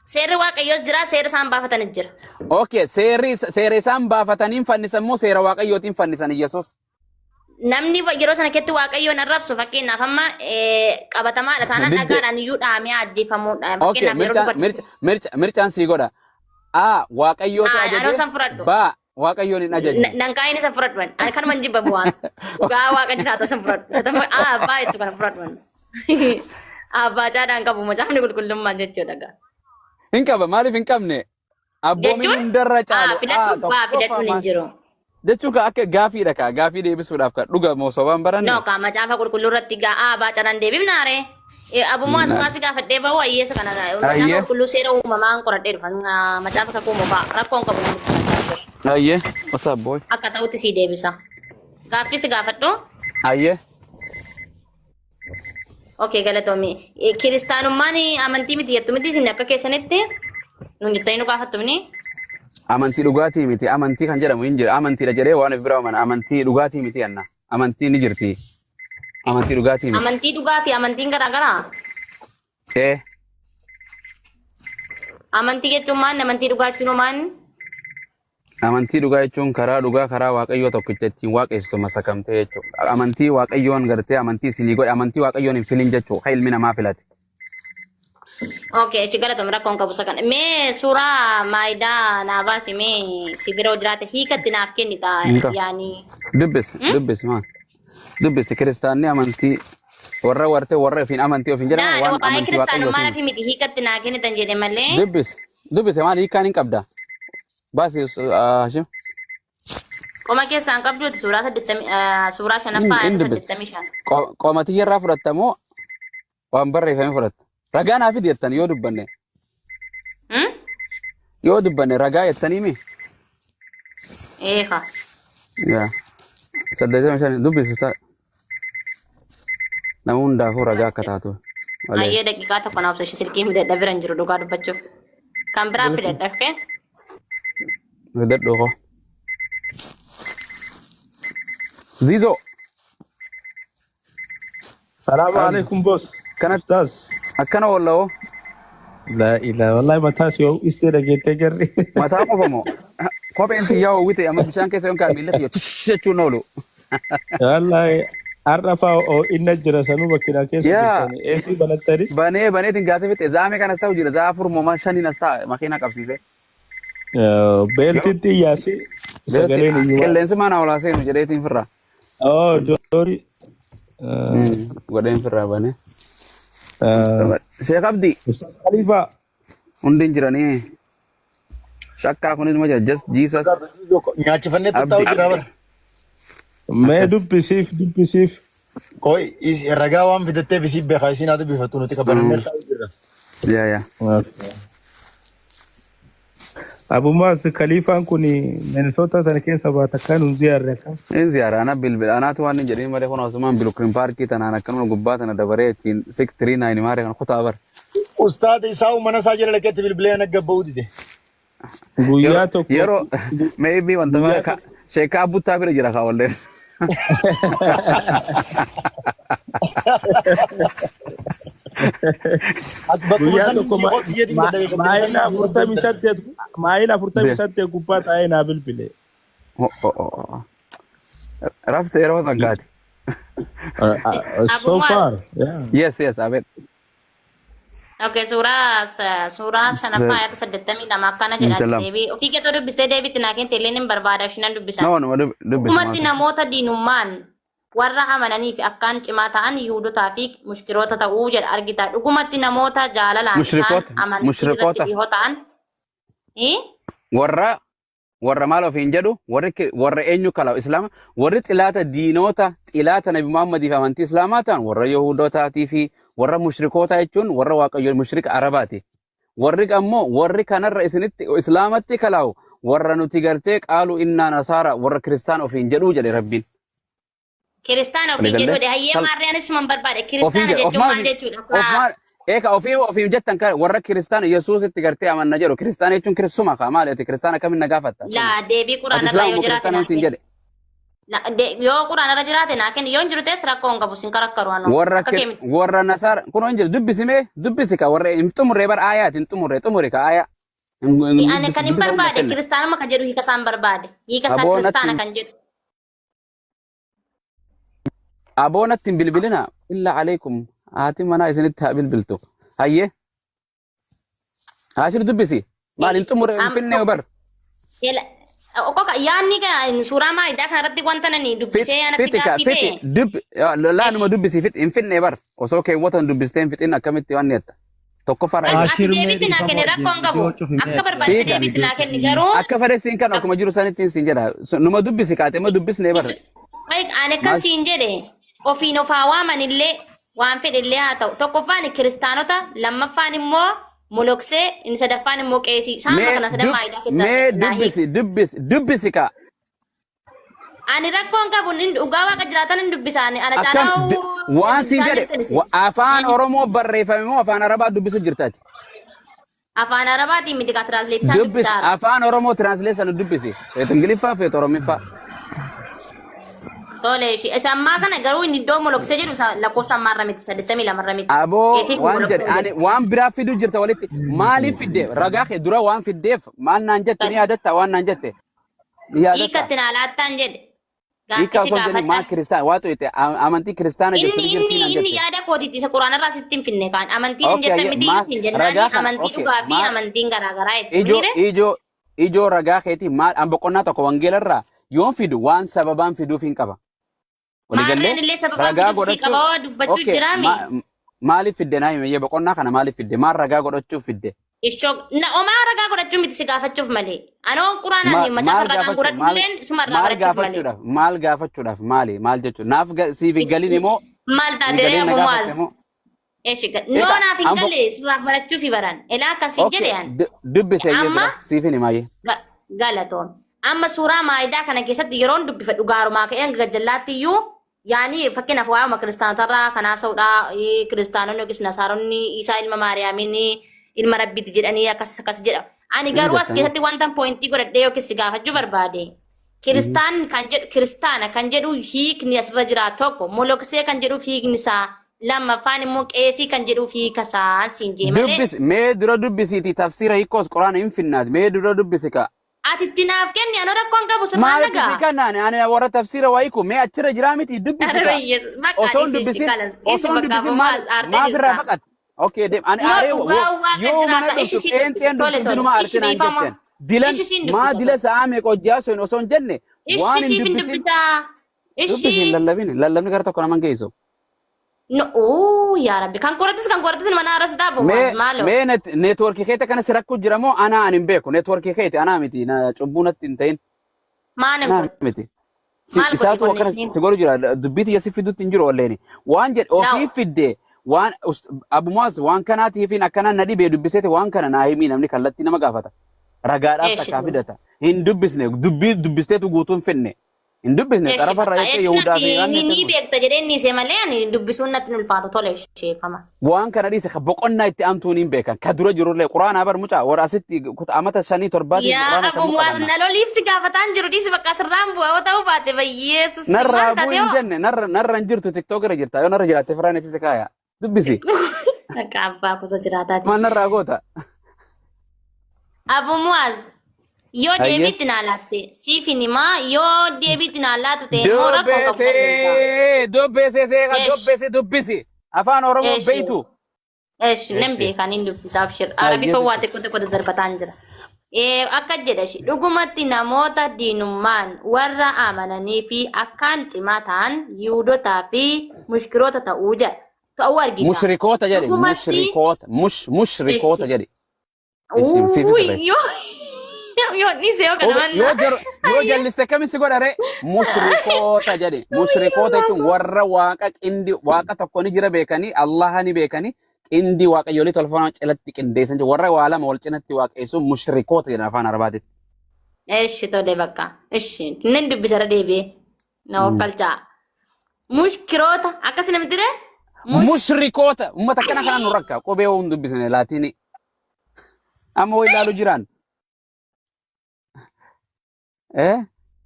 Seerri Waaqayyoos jira seera isaan baafatanis jira. Okay seerri seera isaan baafataniin fannisan moo seera Waaqayyootiin fannisan Yesuus? Namni yeroo sana keessatti Waaqayyoon arrabsu fakkeenyaaf amma qabatamaadha taanaan Didde. dhagaadhaan iyyuu dhahamee ajjeefamuudha. Okay, Fakkeenyaaf yeroo mircaan dubartii. mircaan sii godha. A. Waaqayyootu Anoo ajaje. san fudhadhu. B. Waaqayyoon hin ajajne. Nan kaa'in isa fudhadhu. Ani kanuma hin jibba bu'aan. Dhugaa Waaqa jiraata san fudhadhu. Isa tamma abbaa jettu kana fudhadhu. Abbaa caadhaan qabu macaafni qulqullummaan jechuudha gaa. Hin qaba, maaliif hin qabne? Abboomiin Jechuun hundarra caalu. Filadhu baa Tokkoffaa filadhuun hin maal? jiru. Jechuun ka akka gaafiidha ka gaafii deebisuudhaaf ka dhuga moo sobaan baranne? No kaa macaafa qulqulluu irratti gaa abbaa caadhaan deebifnaare. Abummaa asumaa si gaafadhee bahu ayyeessa kana macaafa qulqulluu seera uumamaan qoradhee dhufa. Macaafa kakuu moofaa rakkoon qabu namni kun. Ayyee. What's up, boy? Akka ta'utti sii deebisa. Gaaffii si gaafadhu. Ayyee. Okay, galatoomi. Kiristaanummaan amantii miti jettu miti isin akka keessanitti nuun jettanii nu gaafattumni. Amantii dhugaatii miti. Amantii kan jedhamu hin jiru. Amantiidha jedhee waan of bira amana. Amantii dhugaatii miti anna. Amantii ni jirti. Amantii dhugaatii miti. Amantii dhugaa fi amantiin garaagaraa. Ee. Amantii jechuun maal? Amantii dhugaa jechuun maal? Amantii dhugaa jechuun karaa dhugaa karaa Waaqayyoo tokkicha ittiin waaqessitu masakamtee jechuudha. Amantii Waaqayyoon gartee amantii isinii godhe amantii Waaqayyoon hin filin jechuudha. Kan ilmi namaa filate. Okay, ichi galatoomi, rakkoon qabu isa kana. Mee suuraa Maayidaa naa baasi, mee si bira jiraate hiikatti naaf kennita Hiika. yaani. Dubbisi, dubbisi maal? Dubbisi, kiristaanni amantii warra wartee warra ofiin amantii ofiin jedhamu Naa waan waa'ee amantii kiristaanummaa Waaqayyootiin. nafi miti, hiikatti naa kennitan jedhe malee. Dubbisi, dubbisi, maal hiikkaan hin qabda? Baasi, Hashim. Qoma keessaan qabduuti suuraa 80, suuraa 5ffaa Hin ayata dubbisi. 85. Qomatii irraa fudhatta moo waan barreeffame fudhatta? Ragaa naa fidi jettan yoo dubbanne. Yoo dubbanne ragaa jettanii mi? Eeka. Yaa. 85 dubbisi ta'a. Nama hundaafuu ragaa akka taatu. Malee. Ayyee, daqiiqaa tokko naaf ishee silkii fidadha, bira hin jiru dhugaa dubbachuuf. Kan biraa fidadha, okay? Fidadhu koo. Ziizoo. Salaamu alaikum, boss. Kana Ustaz. akkana walla'oo. La ilaha wallahi, mataa si istee dhageettee jarri. Mataa qofa moo? Kopheen xiyyaa hawwite amma bishaan keessa yoon kaa'e miila kiyya jechuun oolu. Wallahi har'a faa inna jira sanuu bakki keessa jirtani. Eesii banattani. Banee baneetiin gaasee fixe zaame kanas ta'u jira zaa afur moomaa shaniin as ta'a makiinaa qabsiise. Beeltitti iyyaasi sagaleen iyyuu. Qilleensummaa na olaa seenu jedheetiin firraa. Oh, doori. Godheen firraa banee. Sheekh Abdi. Ustaz Khalifa. Hundi hin jiranii. Shakkaa kunis ma jira, just Jesus. Nyaachifannee Abdi. taa'u jira bara. Mee dubbisiif, dubbisiif. Koi ragaa waan fidatteef isii beekaa, isiin haa dubbifattu, nuti qabanannee taa'u jirra. Yaa yaa. Abumaas Khalifaan kun Minnesota sana keessa baata kan hun ziyaarre akkam. Inni ziyaara ana bilbila anaatu waan hin jedhin malee kun osumaan Brooklyn Parkii tanaan akkanuma gubbaa tana dabaree achiin 639 maaree kana kutaa bara. Ustaada isaa mana isaa jala dhaqeetti bilbilee ana gabba'uu dide. Guyyaa tokko. Yeroo maybe wanta bara sheekaa buttaa bira jira kaa walleen. Bakkuma Guyyaa san tokko sii qotu jedhin dadhabe bakkuma san maayila sii qotu 48, maayila 48 gubbaa taa'ee naa bilbile. Rafte yeroo san kaati. So far, yeah. Yes, abet. Okay, suuraa 5ffaa ayata 82 akkana jedha. Intalam. Deebii ofii keetoo dubbistee deebiitti naa kennite illee hin barbaada ishinan dubbisa. No, no, dubbisa. Dhugumatti namoota diinummaan warra amananii fi akkaan cimaa ta'an Yihuudotaa fi mushkiroota ta'uu jedha argita. Dhugumatti namoota jaalalaan isaan Mushrikoota, amantii irratti mushrikoota. dhihoo ta'an. Eh? Warra maal ofiin jedhu, warri warra eenyu kala islaama, warri xilaata diinota xilaata Nabi Muhammadii fi amantii islaamaa ta'an warra Yahudotaatii fi warra mushrikoota jechuun warra Waaqayyo mushrika Arabaati. Warri ammoo warri kanarra isinitti islaamatti kalaawu warra nuti gartee qaalu innaa nasaara warra kiristaan ofiin jedhuu jedhe Rabbiin. Kiristaana ofiin Waliigallee? jedhu hayyee maarree anis man barbaade. Ofiin Kiristaana jedhe jechuun maal jechuudha? ofumaa eeka ofii ofiif jettan kan warra kiristaana Yesuusitti gartee amanna jedhu, kiristaana jechuun kiristuma kaa maali, ati kiristaana akkamiin na gaafatta? Suma. Laa, deebii Ati quraanarra islaama yoo moo jiraate kiristaana naa siin kenni. jedhe. Yoo quraanarra jiraate naa kenni, yoo hin jiru ta'es rakkoo hin qabu, sin karakkaru anoo. Warra Akka kee miti. Warra nasaara kun hin jiru, dubbisimee dubbisi ka warra hin xumurree bar aayaati hin xumurree xumuri ka aayaa. Ani kan hin barbaade Kenne. kiristaanuma kan jedhu hiika isaan barbaade. Hiika isaa Aboo kiristaana natti kan jedhu. Aboonatti hin bilbilina. Illa aleekum. Haati manaa isinitti haa bilbiltu. Hayyee. Haashir dubbisi. Maal hin xumure hin finne bar. Qoqa yaanni suuraa maayidaa kanarratti wanta nani dubbisee anatti Fixi ka gaaffii fixi ta'e. dubbi laanuma dubbisi fixi hin finne bar. Osoo keewwatan dubbistee hin fixin akkamitti waan jetta. Tokkoffaa Ati Ashir mee deebiitti naa dhiifama kenni wajjin rakkoo hin qabu. viidiyoo cufi mee Akka barbaadetti Siika. deebiitti naa kenni garuu Akka fedhe siin kan akkuma jiru sanittiin siin jedha. Numa dubbisi kaate ma dubbisne bar. Ani akkan Maal? siin jedhe ofiin of haa waaman illee waan fedhe illee haa ta'u. Tokkoffaan kiristaanota lammaffaan immoo moloksee inni sadaffaan immoo qeesii. Isaan Mee kana sadan dub maayidaa keessatti mee naa hiiki. dubbisi dubbisi dubbisi kaa. Ani rakkoo hin qabu inni dhugaa waaqa jiraatan hin dubbisa. Ani ana Akkam caalaa waan siin dubbisaa jedhe jirtan isin. afaan Oromoo barreeffame moo afaan Arabaa dubbisu jirtaati? Afaan Arabaatiin miti kaa tiraansleet isaan Dubbisi dubbisaa. afaan Oromoo translation dubbisi. Feetu Ingiliffaa feetu Oromiffaa. Tole ishee isa ammaa kana garuu inni iddoo moloksee jedhu isa lakkoofsa ammaarra miti 82 irra miti. Aboo Qeesii fi waan moloksee jedhe ani jedhu. waan biraa fiduu jirta walitti maaliif fidde ragaa kee dura waan fiddeef maal naan jette ni yaadatta waan naan jette ni yaadatta. Hiikatti naa laattaan jedhe. Hiika Gaaffii si osoo hin jenni maal gaafadha. kiristaana waa tuyte amantii kiristaana jirtu Inni ni jirti inni naan inni jette. yaada kootiitti isa quraanarraa sitti hin finne kaan amantiin hin Okay jettan ayyee miti maal hin jennaani ragaa kana amantii okay dhugaa fi maal amantiin garaagaraa jechuun ijoo miire. ijoo ijoo ragaa keetii maal an boqonnaa tokko wangeelarraa yoon fidu waan sababaan fiduuf hin qaba. Waliigallee Maarreen illee sababaan ragaa fiduuf sii godhachuu qaba dubbachuu okay jiraami. maaliif fidde naa hime boqonnaa kana maaliif fidde maal ragaa godhachuuf fidde Ishoo na omaa ragaa godhachuu miti si gaafachuuf malee. Anoo quraanaan macaafa maal ragaan gaafachuu godhadhu maal illeen sumarraa maal barachuuf malee. gaafachuudhaaf maal gaafachuudhaaf maali maal jechuudha naaf siif hin galin immoo Maal hin taatee galin na Abu gaafatte Muaz? immoo Eshi egaa noo naaf hin an galle sirraaf barachuufi baran. Elaa akkasiin okay jedhe an. dubbise iyyee Amma dura siif hin himaayyee galatoon. Amma suuraa maayidaa kana keessatti yeroon dubbifadhu gaarumaa ka'ee hanga gajjallaatti iyyuu yaani fakkeenyaaf waa'uma kiristaanotarraa kan haasa'udha. Kiristaanonni yookiis nasaaronni Isaa ilma Maariyaamiin ilma Rabbiiti jedhanii akkas akkas jedha. Ani ni garuu as jettanii keessatti wanta poointii godhadhee yookiis si gaafachuu barbaade. Kiristaan kan jedhu kiristaana kan jedhu hiikni asirra jira tokko moloksee kan jedhuuf hiikni isaa lammaffaan immoo qeesii kan jedhuuf hiika isaa siin jee malee dubbisi mee dura dubbisiiti tafsiira hiikkoos quraana hin finnaati mee dura dubbisi ka ati itti naaf kenni anoo rakkoo hin qabu sirraan Maaliif si nagaa. kennaan ani warra tafsiira wayii kun mee achirra jiraa miti dubbisi Arra kaa. Yesus bakka Osoo hin dhiisi dubbisin kalas dhiisi osoo hin bakka dubbisin abu maal maal aartee maaf irraa jirta. baqat. Okay deem ani No aaree dhugaa waaqa yoo mana jiraata ishi dhuftu siin dubbisa qeenxeen tole dhuftu tole hundinuma ishi aartee naan dhiifama jetteen. Dilan ishi siin maa dubbisa dila tole sa'aa meeqa hojjaa sun osoo hin jenne ishi waan hin siif hin dubbisin dubbisa dubbisin ishi lallabin lallabni gara tokko naman geessu. No oo yaa rabbi kan qoratis mana arabsitaa Mee bowaas maaloo. mee neetworkii keete kana si rakkoo jira moo anaa ani hin beeku neetworkii keete anaa miti na cubbuu natti hin ta'in. Maal Anaa godhe miti. Si, maal godhe isaatu akkana konnekshiin si godhu jira. Dubbii tiyya si fidutti hin jiru olleeni. Waan jedhe Now ofii fidde waan Abu Muaz waan kanaatiifin akkana na dhibee dubbiseeti waan kana naa himii namni kallattii nama gaafata. Ragaadhaaf eeshi takkaa tole. fidata. Hin dubbisne dubbii dubbisteetu guutuu hin finne. Hin dubbisne Eshi xarafarra bakka jettee jechuun Yihudaa ati fi waan ni jettee ni beekta jedhee inni isee malee ani dubbisuun natti hin ulfaatu tole sheekama. waan kana dhiise ka boqonnaa itti aantuun hin beekan ka dura jirullee quraanaa bar mucaa warra asitti kuta amata shanii torbaatiin Yaa quraana Abu sammuu Muwaaz qabanna. na loliif si gaafataan jiru dhiisi bakka asirraan bu'aa yoo ta'uu baate bayyeesus Narraa maal buu taate hin hoo? jenne narra narra hin jirtu tiktook irra jirta yoo narra jiraatte firaan achi si kaaya dubbisi Akka abbaa gosa jiraataati. maal narraa goota. Abu Muwaaz yoo Hayyee. deebiitti naa laatte siif hin himaa yoo deebiitti naa laatu ta'e immoo rakkoo hin qabu nan deebisa. Dubbisee dubbisee seeqa Eesh dubbisi dubbisi afaan Oromoo eesh beeytu. eesh nan Eeshi beekan hin dubbisa abshir hayyee arabifa waa dubbisi. xiqqoo xiqqoo daddarbataan jira. Akka jedha ishee dhugumatti namoota diinummaan warra amananii fi akkaan cimaa ta'an yihuudotaa fi mushkiroota ta'uu jedha ta'uu argita. Mushrikoota jedhi Dhugumatti mushrikoota mushrikoota eshi jedhi. Eshi siif Uy, sirreessa. yoo yoo dhiise yoo kana Obe manna. yoo jar yoo jalliste akkamiin si godha ree mushrikoota jedhi mushrikoota jechuun warra waaqa qindi waaqa tokko ni jira beekanii Allaha ni beekanii qindii waaqayyoolii tolfamaa cinatti qindeessan jechuudha. Warra waa lama wal cinatti waaqessuun mushrikoota jedhan afaan Arabaatitti. Eshi tole bakka. Eshi nan dubbisa irra deebi'ee. Na of galchaa. Mushkiroota akkas namatti dee? Mush Mushrikoota uummata akkana kanaan nu rakka qubee waan dubbisne laatiini amma way ilaalu jiraan. Eh?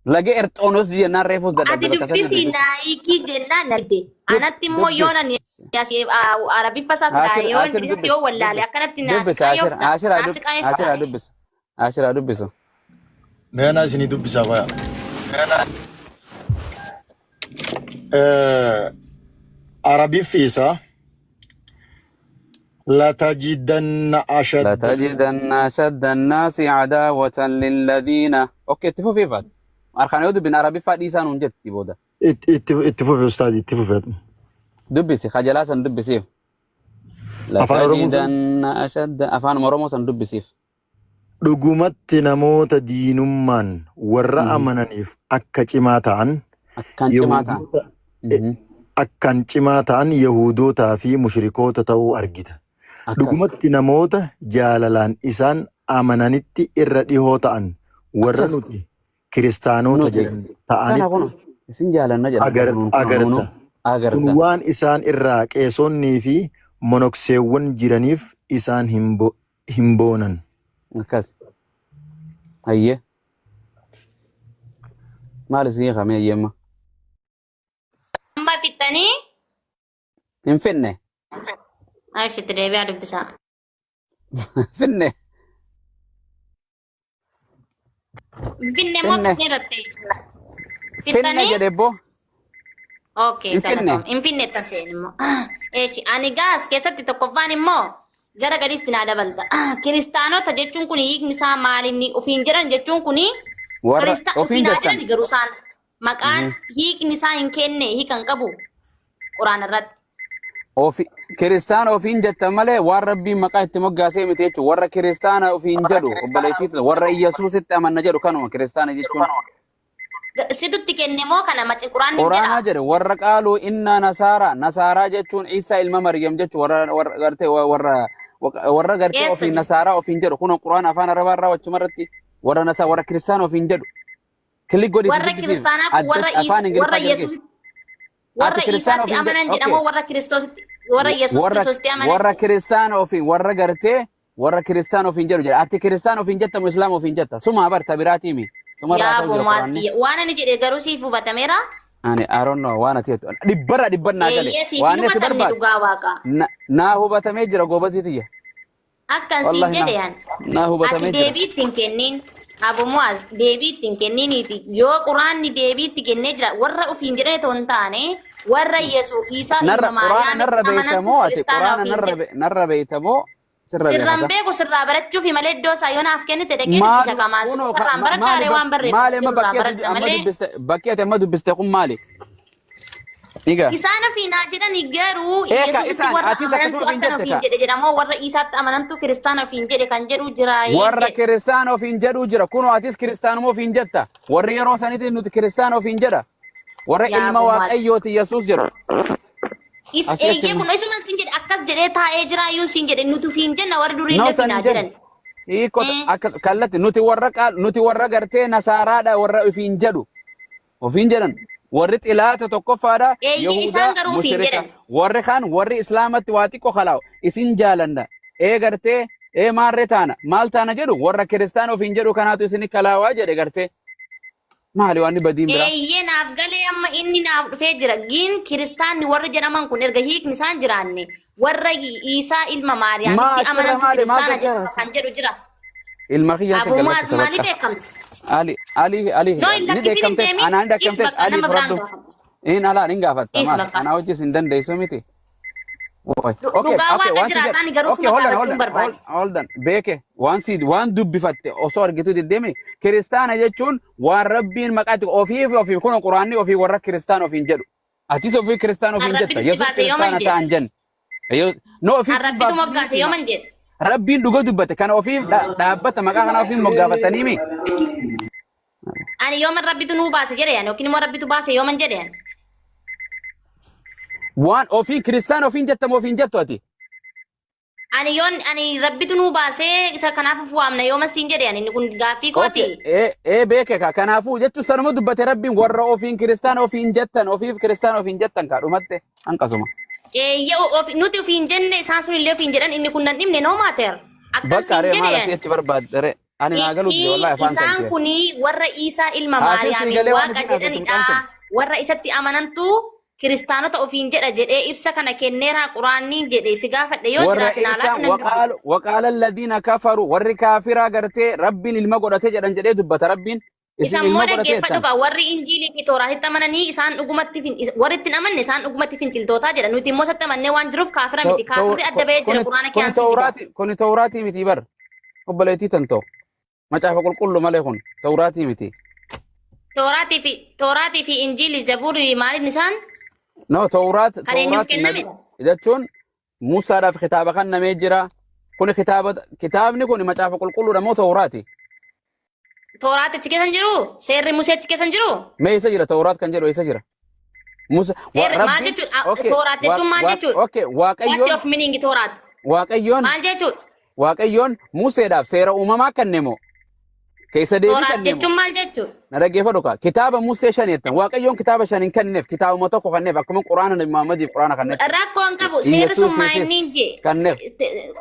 Laga Erxoonos jennaan reefus Ati dadhabde bakka sanii dubbisi dubbisi. naayikii jennaan na dide. Anatti immoo yoo Dubbisi. nani asii arabiffa isaas gaa Ashir yoo ashir ingilizas dubbisi yoo wallaale dubbisi akkanatti dubbisi naasiqaa yoo ashir fita ashir naasiqaa ashir eessa dubbisi ashir dubbisu. Mee anaa isinii dubbisaa qoya. Arabiffi isaa latajidanna ashadda لتجدن أشد الناس عداوة للذين okay itti fufiifat. Arkaan yoo dubbin arabiffaa dhiisaan hun jetti booda. Itti fufi ustaadi, itti fufi. Dubbisi kajalaa san dubbisiif. Afaan Oromoo san لتجدن أشد afaan Oromoo san dubbisiif. Dhugumatti namoota diinummaan warra amananiif akka cimaa ta'an Akkaan cimaa ta'an. Yahudoota akkaan cimaa ta'an Yahudootaa fi mushrikoota ta'uu argita. Akkas. Dhugumatti namoota jaalalaan isaan amananitti irra dhihoo ta'an warra Akkas. nuti kiristaanota Nuti. jedhan Kana ta'anitti kun isin jaalanna jedhan kun kun agarta. nuunu Kun agarta. waan isaan irraa qeesonnii fi monokseewwan jiraniif isaan hin boonan. Akkas. Hayyee. Maal isin hiikamee hayyeemma? Amma fixxanii Hin finne. Aishitti deebi'aa dubbisaa. Finne. Finne moo Finne. finne irratti? Finne Fixxanii? jedhe boo. Okay, Hin finne. galatoom. Hin finne tan seen immoo. Eeshi, ani gaas keessatti tokkoffaan immoo gara gadiitti naa dabalta. Kiristaanota jechuun kun hiikni isaa maali inni ofiin jedhan jechuun kun Warra ofiin ofiin haa jettan. jedhani garuu isaan maqaan hiikni isaa hin kenne hiika hin qabu quraan irratti. Ofi kiristaana ofiin jettan malee waan rabbiin maqaa itti moggaasee miti jechuudha. Warra kiristaana ofiin jedhu obboleettii warra Iyyasuusitti amanna jedhu kanuma kiristaana jechuun. Situtti kenne moo kana maci quraanni hin Quraanaa jedhaa? jedhe warra qaaluu innaa nasaaraa nasaaraa jechuun Isaa ilma Maryam jechuun warra warra gartee warra warra gartee Eessa ofiin jira? nasaaraa ofiin jedhu kun quraana afaan arabaa irraa wachuma irratti warra nasaa warra kiristaana ofiin jedhu click godhi itti Warra dubbisiif kiristaanaa kun warra addatti afaan Isa warra ingiliffaa jala Yesuus geessi. Ati warra kiristaana Isaatti ofiin jedhe amanan okay jedhamoo warra Kiristoositti warra Yesuus warra Kiristoositti amanan warra kiristaana ofiin warra gartee warra kiristaana ofiin jedhu jedha ati kiristaana ofiin jettamu islaama ofiin jetta suma barta biraatiimi suma irraa yaa haasa'u jira bomaas quraanni. kiyya waan ani jedhe garuu siif hubatameera. Ani I don't know waan ati jettu dhibbarra dhibban naa gale Eeyyee siif hin waan ati hubatamne barbaadu dhugaa waaqa. naa hubatamee jira goobasii tiyya. Akkan siin Wallahi jedhe naa yan naa ati hubatamee jira. deebii itti hin kennin Abu Muaz deebii itti hin kenniniiti yoo quraanni deebii itti kennee jira warra ofiin jedhani otoo hin taane warra Yesuus Isaa ilma Narra quraana Maariyaamitti narra amanantu beektamoo ati kiristaana quraana ofiin narra jedhu. narra beektamoo sirra Sirraan beekasa. beeku sirraa barachuufi malee iddoo isaa yoo naaf kennite dhaqee dubbisa Maali qamaa kunoo sirraan maali baradhaaree waan maali barreeffame amma jirurraa bakkee ati baradha amma malee. dubbiste bakkee ati amma dubbiste kun maali? Egaa. Isaan ofiin haa jedhani garuu Eeka Yesuusitti isaan warra atis amanantu akkasuma ofiin akkana jette ofiin kaa. jedhe jedhamoo warra Isaatti amanantu kiristaana ofiin jedhe kan jedhu jiraayee Warra jedhe. kiristaana ofiin jedhu jira. Kunoo atis kiristaanuma ofiin jetta. Warri yeroo sanitti nuti kiristaana ofiin jedha. Warra Yaa ilma gumaas. waaqayyooti Yesuus jedhu. Is Asii achi eeyyee kun isuma siin jedhe akkas jedhee taa'ee jiraayyuu siin jedhe nuti ofiin jenna warri durii No illee san ofiin haa hin jenne. jedhan. Hiikota Eh. akka kallatti nuti warra qaal nuti warra gartee nasaaraadha warra ofiin jedhu. Ofiin jedhan warri xilaata tokkoffaadha Eeyyee Yahudaa isaan garuu ofiin mushrika jedhan. warri kaan warri islaamatti waa xiqqoo kalaa'u isin jaalanna ee gartee ee maarree taana maal taana jedhu warra kiristaana ofiin jedhu kanaatu isin kalaawaa jedhe gartee maali waan badiin biraa. Eeyyee naaf galee amma inni naaf dhufee jira. Giin kiristaanni warri jedhaman kun erga hiikni isaan jiraanne warra Iisaa ilma Maa Maariyaamitti achirra amanantu maali maal kiristaana jechaa jedhama kan jedhu jira. Ilma kiyyaan si Abu Muaz galateessa maaliif bakka. beekamte? Ali Ali Ali No hin ni lakkisiin hin dheekkamteet deemin. anaan Is dheekkamteet bakka Ali nama biraan fudhadhu. gaafadhu. In alaa nin gaafatta Is maal bakka. anaa wajjis hin dandeessu miti. Oi. Okay, Dhugaa okay, waaqa waan si jedhu. jiraataan garuu Okay, suma hold on, hold gaafachuun on, barbaade. hold on. Beeke, waan si waan dubbifatte osoo argitu deddeemi. Kiristaana jechuun waan rabbiin maqaa itti ofii fi ofii kun quraanni ofii warra kiristaana ofiin jedhu. Atis ofii kiristaana Kan ofiin jetta. rabbitu itti Yesuus baase yooman kiristaana jedhe. ta'an jenne. No ofii Kan si rabbitu baaftanii moggaase miti. yooman jedhe. Rabbiin dhuga dubbate kana ofii dhaabbata maqaa kana ofiin moggaafatanii mi? Ani yooman rabbitu nuu baase jedhe yani yookiin immoo rabbitu baase yooman jedhe yani. Waan ofii kiristaana ofiin jettamu ofiin jettu ati. Ani yoon ani rabbitu nuu baasee isa kanaaf of waamna yooman siin jedhe yani inni kun gaaffii Okay, kooti. ee ee beeke ka kanaafuu jechuun sanuma dubbate rabbiin warra ofiin kiristaana ofiin jettan ofiif kiristaana ofiin jettan kaa dhumatte hanqasuma. Eeyyee nuti ofiin jenne isaan sun illee ofiin jedhan inni kun nan dhibne no matter. Akkan Bakka siin aree jedhe maal asii yani. achi barbaadde ree ani naa galuu dide wallahi afaan kan Isaan kee. kuni warra Iisaa ilma Haasee sii Maariyaamiin galee waan waaqa isin haasoftu jedhanidha. mucaan kun. Warra isatti amanantu kiristaanota ofiin jedha jedhee ibsa kana kenneeraa quraanniin jedhe si gaafadhe yoo Warra jiraate naa Iisaa laadhu nan dubbisa. waqaalu waqaala alladhiina kafaru warri kaafiraa gartee rabbiin ilma godhate jedhan jedhee dubbata rabbiin. Isa Isin immoo ilma dhaggeeffadhu godhateettan. gaa warri Injiilii fi Tooraatitti amananii isaan dhugumatti warri itti hin amanne isaan dhugumatti finciltootaa jedha. Nuti immoo isatti amannee waan jiruuf kaafira miti. Kaafirri adda bahee jira Quraana Kuni kiyaan sii fida. Tawraati kuni Tawraatii miti bar. Obboleettii tantoo. Macaafa qulqullu malee kun Tawraatii miti. Tooraatii fi Injiilii Zabuurii maaliin isaan No, Tawraat kan eenyuuf Tawraat nabi kennamedha? jechuun Musaadhaaf kitaaba kennamee jira. Kuni kitaaba kitaabni kun macaafa qulqulluudha moo Tawraati? Tooraat achi keessa hin jiru? Seerri Musee achi keessa hin jiru? Mee eessa jira Tawraat kan jedhu eessa jira? Musa Seerri maal Rabbiin jechuudha? okay Tooraat jechuun maal jechuudha? okay What Waaqayyoon of meaning Tooraat? Waaqayyoon Maal jechuudha? Waaqayyoon Museedhaaf seera uumamaa kenne moo keessa deebii Tooraat kenne moo? jechuun maal jechuudha? Na dhaggeeffadhu kaa kitaaba Musee shan jettan. Waaqayyoon kitaaba shan hin kenneef, kitaabuma tokko kenneef, akkuma Quraana Nabi Muhammadiif Quraana kenneef. Rakkoo hin qabu. Seerri sun maa Yesuusiifis inni hin jee? kenneef.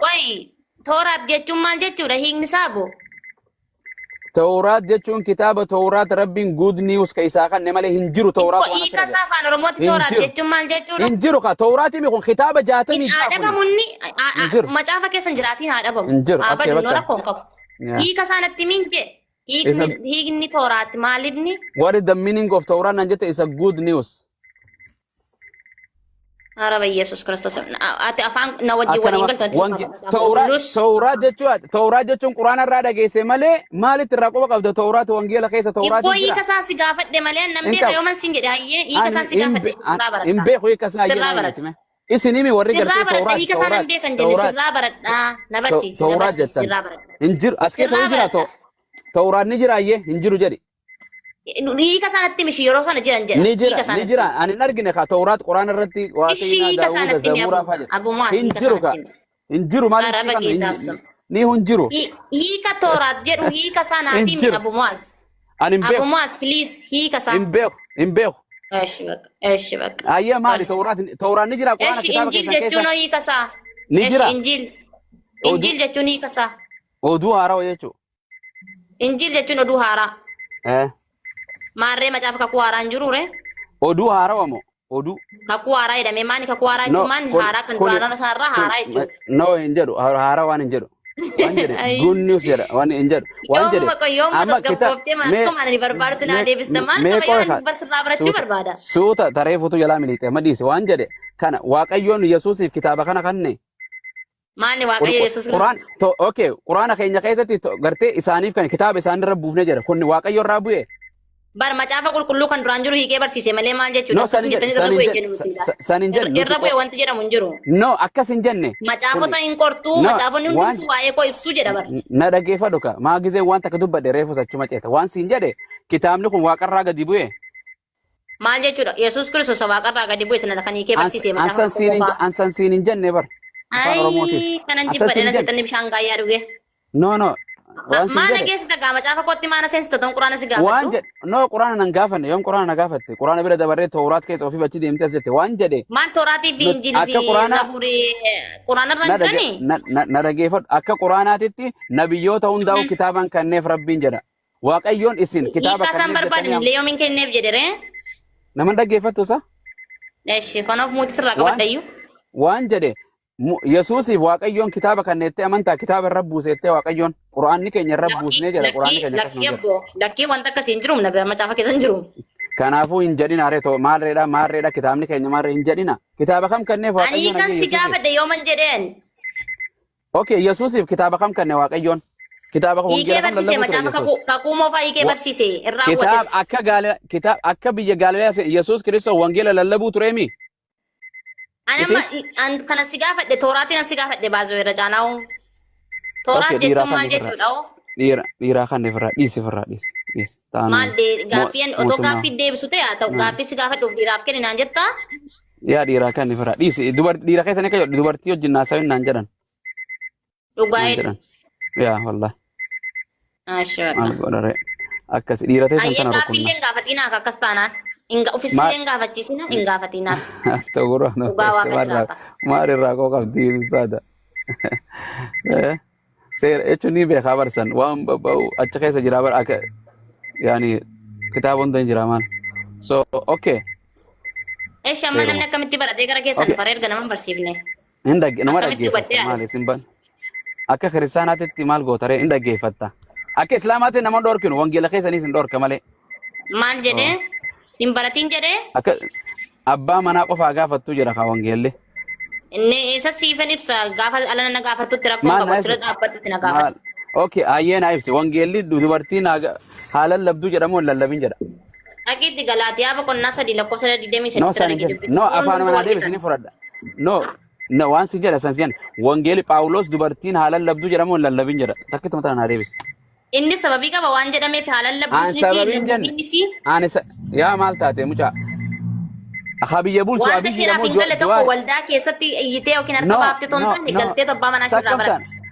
Qoyi Tooraat jechuun maal jechuudha? Hiikni isaa boo? Tawraat jechuun kitaaba Tawraat Rabbiin good news ka isaa kenne malee hin jiru Tawraat Xiqqoo waan hiika asirra isaa afaan Oromootti hin Tooraat jiru. jechuun maal jechuudha? Hin jiru ka Tawraatii mi kun kitaaba Hin 66 haa kuni. dhabamu inni Hin jiru. macaafa keessa hin jiraatiin haa dhabamu. Hin jiru. Haa Okay, badu noo bakka. rakkoo hin qabu. Yeah. Hiika isaa natti min jee. Isa Hiikni Tooraat maalinni? What is the meaning of Tawraat naan jette is a good news. Araba Yesuus Kiristoos. Ati afaan na wajjin Akka waliin nama galtu natti wange fakkaata. Tawraat Qulqullus Tawraat jechuun Tawraat jechuun Quraana irraa dhageesse malee maalitti irraa quba qabda Tawraat wangeela keessa Ibboo Tawraatiin hiika jira. isaa si gaafadhe malee nan Hin beeka qabu. yooman siin jedhe hayyee hiika isaa Ani si hin gaafadhe sirraa hin baradha. beeku hiika isaa Sirraa hayyee baradha. naa himti. Isin himi warri Sirraa gartee baradha Tawraat hiika isaa nan Tawraat beekan jenne Tawraat sirraa baradha na barsiisi na Tawraat barsiisi jettan. sirraa baradha. Hin jiru as keessa Sirraa ni jira baradha. Tawraat ni jira hayyee hin jiru jedhi. Hiika isaa natti mishi yeroo sana jiran jedha. Ni Hiika jira isaa ni natti jira himi. ani hin argine ka Tawraat Quraana irratti Ishi Waaqayyinaa hiika isaa Daawuda natti himi Zabuuraa abu fa'aa jedha. abu Muwaas Hin hiika isaa jiru ka natti himi. hin jiru maaliif sii Araba kan geetaasum. ni hin jiru Hiika Tooraat jedhu hiika isaa naaf hin himi jiru abu Muwaas. ani hin Abu beeku Muwaas please hiika isaa. hin beeku hin beeku. Eshi bakka eshi bakka. Hayyee maali Tole. Tawraat Tawraat ni jira Quraana Eshi kitaaba Injiil keessan jechuun keessa hoo hiika isaa. ni Eshi jira Injiil. oduu Injiil jechuun hiika isaa. oduu haarawaa jechuudha. Injiil jechuun oduu haaraa. Eh Maarree macaafa kakuu haaraa hin jiru ree? Oduu haarawaa moo oduu Kakuu haaraa jedhamee maani kakuu haaraa no jechuun maani kun haaraa kan kun duraanaa isaarraa kun haaraa jechuudha. no hin jedhu haarawaa waan hin jedhu waan jedhe good news jedha waan hin jedhu waan jedhe Yoomuma qoy yoomuma amma kita tasgabbooftee maal mee akkuma ani barbaadutti naa mee deebista maal mee qaba yoo qoy ani sirraa barachuu suuta barbaada. suuta taree fuutu jalaa miliixee amma dhiise waan jedhe kana Waaqayyoon Yesuusiif kitaaba kana kanne Maali Waaqayyo Yesuus Quraan Kiristoos? to okay Quraana keenya keessatti gartee isaaniif kan kitaaba isaanirra buufne jedha kun Waaqayyo irraa bu'e. Bar macaafa qulqulluu kan duraan jiru hiikee barsiise malee maal jechuudha? No Akkas san hin jedhe jettanii irra san hin bu'e jedhe jennu nuti. san hin jedhe nuti Irra bu'e wanti jedhamu hin jiru. No akkas hin jenne. Macaafota hin qortuu, No macaafonni waan hundumtuu waa'ee koo ibsuu jedha bar. na dhaggeeffadhu ka maa gizeen waan takka dubbadhe reefus achuma ceeta waan siin jedhe kitaabni kun waaqarraa gadi bu'e. Maal jechuudha? Yesuus Kiristoos waaqarraa gadi bu'e sana kan hiikee barsiise macaafa Ansan siin hin qulqulluu fa'aa. ansan siin hin jenne bar afaan Oromootis. Ayii kanan Ansan jibbadhe siin na hin jenne. seexanni bishaan gaayyaa dhuge. No no waan siin Maana jedhe geessita gaa macaafa kootti maana seensita ta'uun quraana si waan gaafadhu. jedhe no quraana nan gaafanne yoom quraana na gaafatte quraana bira dabarree tooraat keessa ofiif achi deemte as jette waan jedhe Maal tooraatii fi nuti injiilii akka fi quraana zabuurii quraana irra na hin dhage jiranii? na na na dhageeffadhu akka quraanaatitti nabiyyoota hundaa'u kitaabaan kanneef Rabbiin jedha. Waaqayyoon isin kitaaba Hiikaa isaan kanneef barbaadan jettanii illee yoomiin kenneef jedhe ree? nama dhaggeeffattu isa Eshi kanaaf muutii sirraa waan qabadha iyyuu. waan jedhe Yesuusiif Waaqayyoon kitaaba kanneettee amantaa kitaaba irra buuseettee Waaqayyoon Quraanni keenya irra buusnee Lakkii jedha Quraanni lakkii keenya akkasuma lakkii jedha. abboo lakkii wanta akkasii hin jiru na macaafa keessa hin jiru. Kanaafuu hin jedhina ree too maalreedha maalreedha kitaabni keenya maalree hin jedhina. Kitaaba kam kenneef Ani Waaqayyoon kan hayyee si Yesuusiif? gaafadhe yooman jedheen. Okay, Yesuusiif kitaaba kam kenne Waaqayyoon? Kitaaba Hiikee wangeela kam barsiise lallabuu ture macaafa Yesuus? kakuu kakuu moofaa hiikee barsiise irraa Kitaaba hubates. akka gaala kitaaba akka biyya Gaalilee Yesuus Kiristoos wangeela lallabuu tureemi? Ani amma Miti? an kana si gaafadhe tooraatiin an si gaafadhe baazoo irra caalaa'u. Tooraat Okay, dhiiraa jechuun kan maal ifirraa jechuudha hoo? dhiira dhiiraa kan ifirraa dhiisi ifirraa dhiisi dhiisi taanu Maal gaaffii otoo mootummaa gaaffii deebisu ta'e haa ta'u gaaffii si gaafadhuuf dhiiraaf kenni naan jettaa? yaa dhiiraa kan ifirraa dhiisi dubar dhiira keessa ni akka dubartii wajjin naasawin naan jedhan Dhugaa naan jedhu. jedhan yaa wallahi Ashi maal bakka. godhare akkas dhiira teessan Ayyee tana gaaffii rukunna illee hin gaafatinaa akka akkas taanaan. Ofis maal illee hin gaafachiisina hin gaafatinaas. Toguroo Dhugaa waaqa jiraata. maal irraa koo qabdi ustaada seera jechuun ni beekaa barsan waan babba'u achi keessa jira bar akka yaani kitaaba hunda hin jira maal so okay Eesh amma namni seeruma akkamitti baratee gara keessan okay dhufa erga nama hin barsiifne. hin dhagge nama Akkamitti dhaggeeffatta hubadhee maal ani? isin ban akka kiristaanaatitti maal goota ree hin dhaggeeffatta Akka Islaamaatti nama dhorkinu wangeela keessaniis hin dhorka malee. Maal jedhee? Hin baratin jedhee? Akka abbaa manaa qofaa gaafattuu jedha kaa wangeelli. Inni isa siifan ibsa gaafa ala na gaafattutti rakkoon Maal qabu na achirra ibsi? dhaabbadhutti na Maal? gaafadhu. Okay, ayyee na ibsi. Wangeelli dubartiin haa lallabduu jedhamoo hin lallabin jedha. Dhaqiitti Galaatiyaa boqonnaa 3 lakkoofsa 23 No, irra san hin dhaqii jedhe. dubbisi. No, Suuraan afaan hunduu manaa wal deebisi qixa. ni fudhadha. No, no, waan sin jedha san sin jedha. Wangeelli Phaawulos dubartiin haa lallabduu jedhamoo hin lallabin jedha. Takkittuma tana naa deebisi. Inni sababii qaba waan jedhameef haa Aan lallabduus ni sababii hin jenne. lallabbiinis Aan isa yaa maal taate mucaa. Haa biyya bulchu wanta abiyyi isheedhaaf jedhamoo hin galle tokko Jawaar. waldaa keessatti iyyitee yookiin harka No, baaftee otoo hin no, taane no. galtee abbaa manaa isheerraa Sakkam ta'an. baratti.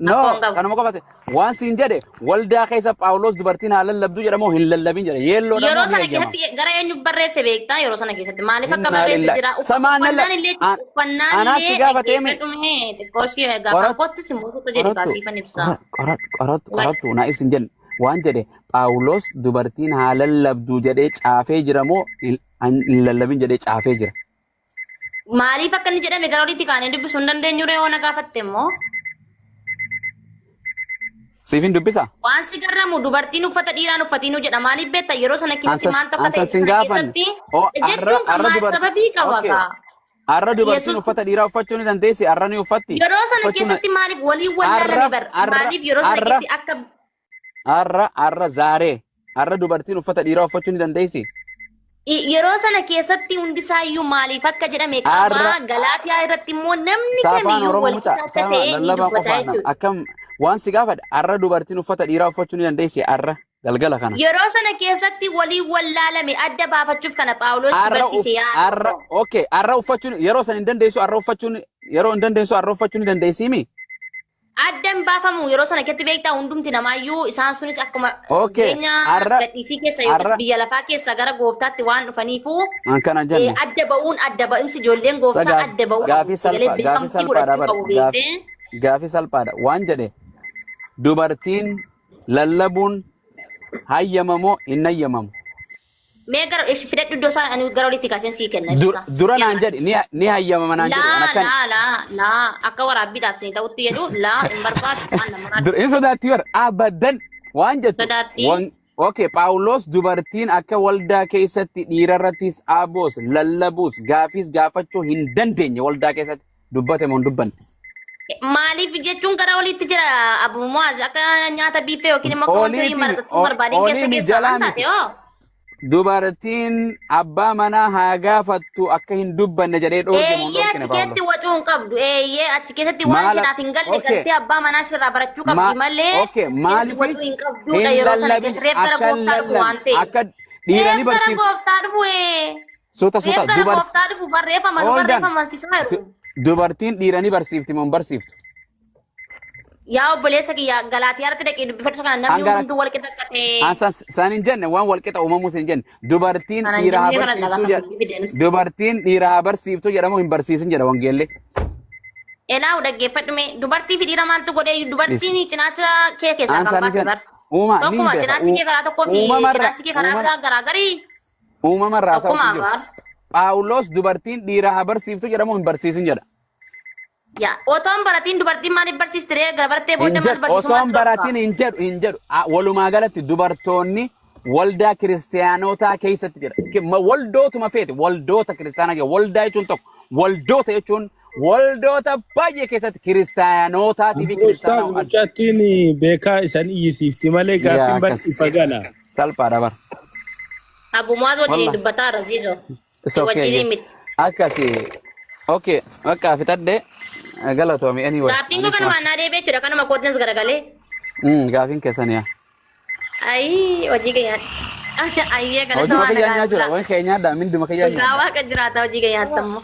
No, Rakkoon qabu. kanuma qofate. Waan siin jedhe waldaa keessa Phaawulos dubartiin haa lallabduu jedhamoo hin lallabin jedhe. Yeelloodha Yeroo moo ni sana hayyama? keessatti gara eenyu barreesse beektaa yeroo sana keessatti maaliif akka Innaa barreesse lillahi. jira Samaan lalla. uffannaan illee uffannaan Anaa si illee gaafatee mi? dhaggeeffadhume xiqqoo ishee gaafa Qorat kottis immoo suuta jedhe qorattu kaasiifan ibsa. qorattu qorattu naa ibsin jenne. Waan jedhe Phaawulos dubartiin haa lallabduu jedhee caafee jira moo hin hin lallabin jedhee caafee jira. Maaliif akka inni jedhame gara olitti kaanee dubbisuu hin dandeenyu ree yoo na gaafatte immoo. Siif hin dubbisaa? Waan si garramu dubartiin uffata dhiiraan uffatiinuu jedha. Maaliif beekta yeroo sana keessatti Ansa maaltu akka ansa ta'e sin sana gaafanne. keessatti Oo arra jechuun kan arra maal dubartii sababii qaba okay. kaa. Arra dubartiin Yesuus uffata dhiiraa uffachuu ni dandeessi arra ni uffatti. yeroo sana Uffachuu na keessatti maaliif waliin wallaalame arra bar arra maaliif yeroo sana arra keessatti akka arra arra zaaree arra dubartiin uffata dhiiraa uffachuu ni dandeessi. Yeroo sana keessatti hundisaayyuu maaliif akka jedhame Arra qabaa Galaatiyaa irratti immoo namni saafaan kamiyyuu Oromoo wal mucaa qixa akka saama ta'e ni lallabaa dubbata qofaa jechuudha. akkam waan si gaafadha arra dubartiin uffata dhiiraa uffachuu ni dandeessi arra galgala kana. Yeroo sana keessatti waliin wallaalame adda baafachuuf kana Phaawulos Arra barsiise uff yaa arra tokko. okay arra uffachuun yeroo san hin dandeessu arra uffachuun yeroo hin dandeessu arra uffachuu ni dandeessimi. Adda hin baafamu yeroo sana keessatti beektaa hundumti namaayyuu isaan sunis akkuma Okay jireenya arra gadhiisii keessa yookiis arra biyya lafaa keessa gara gooftaatti waan dhufaniifu an kana jenne. adda ba'uun adda ba'umsi ijoolleen gooftaa adda ba'uu qabu. Gaafii Sagalee salphaa gaafii beekamtii salphaadha godhachuu bar qabu beektee. gaafii salphaadha waan jedhe dubartiin lallabuun hayyamamoo hin hayyamamu. Mee gara ishi fidadhu iddoo isaa ani gara olitti kaaseen sii kenna ibsa. Dura naan jedhi ni ni hayyamama naan jedhi an Laa akkan laa laa laa akka waraabbiidhaaf siin ta'utti jedhu laa hin barbaadu waan nama Dur hin sodaatti bar abadan waan jettu sodaatti. wan okay Phaawulos dubartiin akka waldaa keessatti dhiirarrattis aboos lallabuus gaafiis gaafachuu hin dandeenye waldaa keessatti dubbate moo hin dubbanne. Maaliif jechuun gara olitti jira Abu Muaz akka nyaata biiffee yookiin immoo akka wanta Oliiti hin maratatuu barbaadin keessa olii mi keessaa jalaa waan miti. taate hoo. Dubartiin abbaa manaa haa gaafattu akka hin dubbanne jedhee dhoorge moo hin Eeyyee dhoorkine achi Phaawulos. keessatti wacuu hin qabdu. Eeyyee achi keessatti waan Maal isheedhaaf hin galle okay galtee abbaa manaa isheerraa barachuu ma qabdi malee okay achi keessatti maaliif wacuu hin qabduudha hin yeroo sana lallabin keessatti reef gara akka hin gooftaa dhufu waan lallabne ta'eef. akka dhiira ni Reef gara barsiif gooftaa dhufu ee. suuta suuta Reef gara dubar gooftaa dhufu barreeffama nu hold on barreeffama sisaa jiru. Dubartiin dhiira ni barsiifti moo hin barsiiftu? Yaa obboleessa kiyya Galaatiyaa irratti dhaqee dubbifadhu kana namni Hangara hundumtuu wal qixa akka ta'e. Ansan san hin jenne waan wal qixa uumamuus hin jenne dubartiin Kana hin dhiira haa jennee kana barsiiftuu dhagaa jedha fideen. dubartiin dhiira haa barsiiftuu jedhamu hin barsiisin jedha wangeelli. Elaa dhaggeeffadhu mee dubartii fi dhiira maaltu godhee Dhis. dubartiin cinaacha kee keessaa kan Ansan hin baate jenne bar. uuma niin Tokkuma beeka cinaachi kee karaa tokkoo fi uumamarra cinaachi kee karaa uumama biraa garaagarii uumamarraa tokkuma haasa'uutu jiru. bar. Phaawulos dubartiin dhiira haa barsiiftu jedhamu hin barsiisin jedha. Yaa otoo hin baratiin dubartiin maaliif barsiisti ree gara barattee Hin booddee maal jedhu barsiisuu osoo hin maaltu dhorka? baratin hin jedhu hin jedhu Walumaa galatti dubartoonni waldaa kiristaanotaa keessatti jedha. Waldootuma feete waldoota kiristaanaa jedha. Waldaa jechuun tokko waldoota jechuun waldoota baay'ee keessatti kiristaanotaatii fi Ustaaz kiristaanaa adda. mucattiin beekaa isan iyyisiifti malee Yaa gaaffiin bar akkas ifa gala. salphaadha bara. Abu Muaz wajjin Wallah. dubbataa irra ziizoo. It's Si okay. wajjin miti. Akkasi. Okay. Bakka fixadhe galatoomi anyway. Gaaffiin koo Anis kanuma naa deebi'ee jechuudha kanuma kootinas garagalee. Gaafiin keessan yaa. Ayii hojii kee nyaadhu. Ayyee galata Hojii waan kiyyaa nagaa nyaachuudha. bulaa. Waan kee nyaadha. Minduma kiyyaa Dhugaa nyaadha. waaqa jiraata hojii kee nyaatta immoo.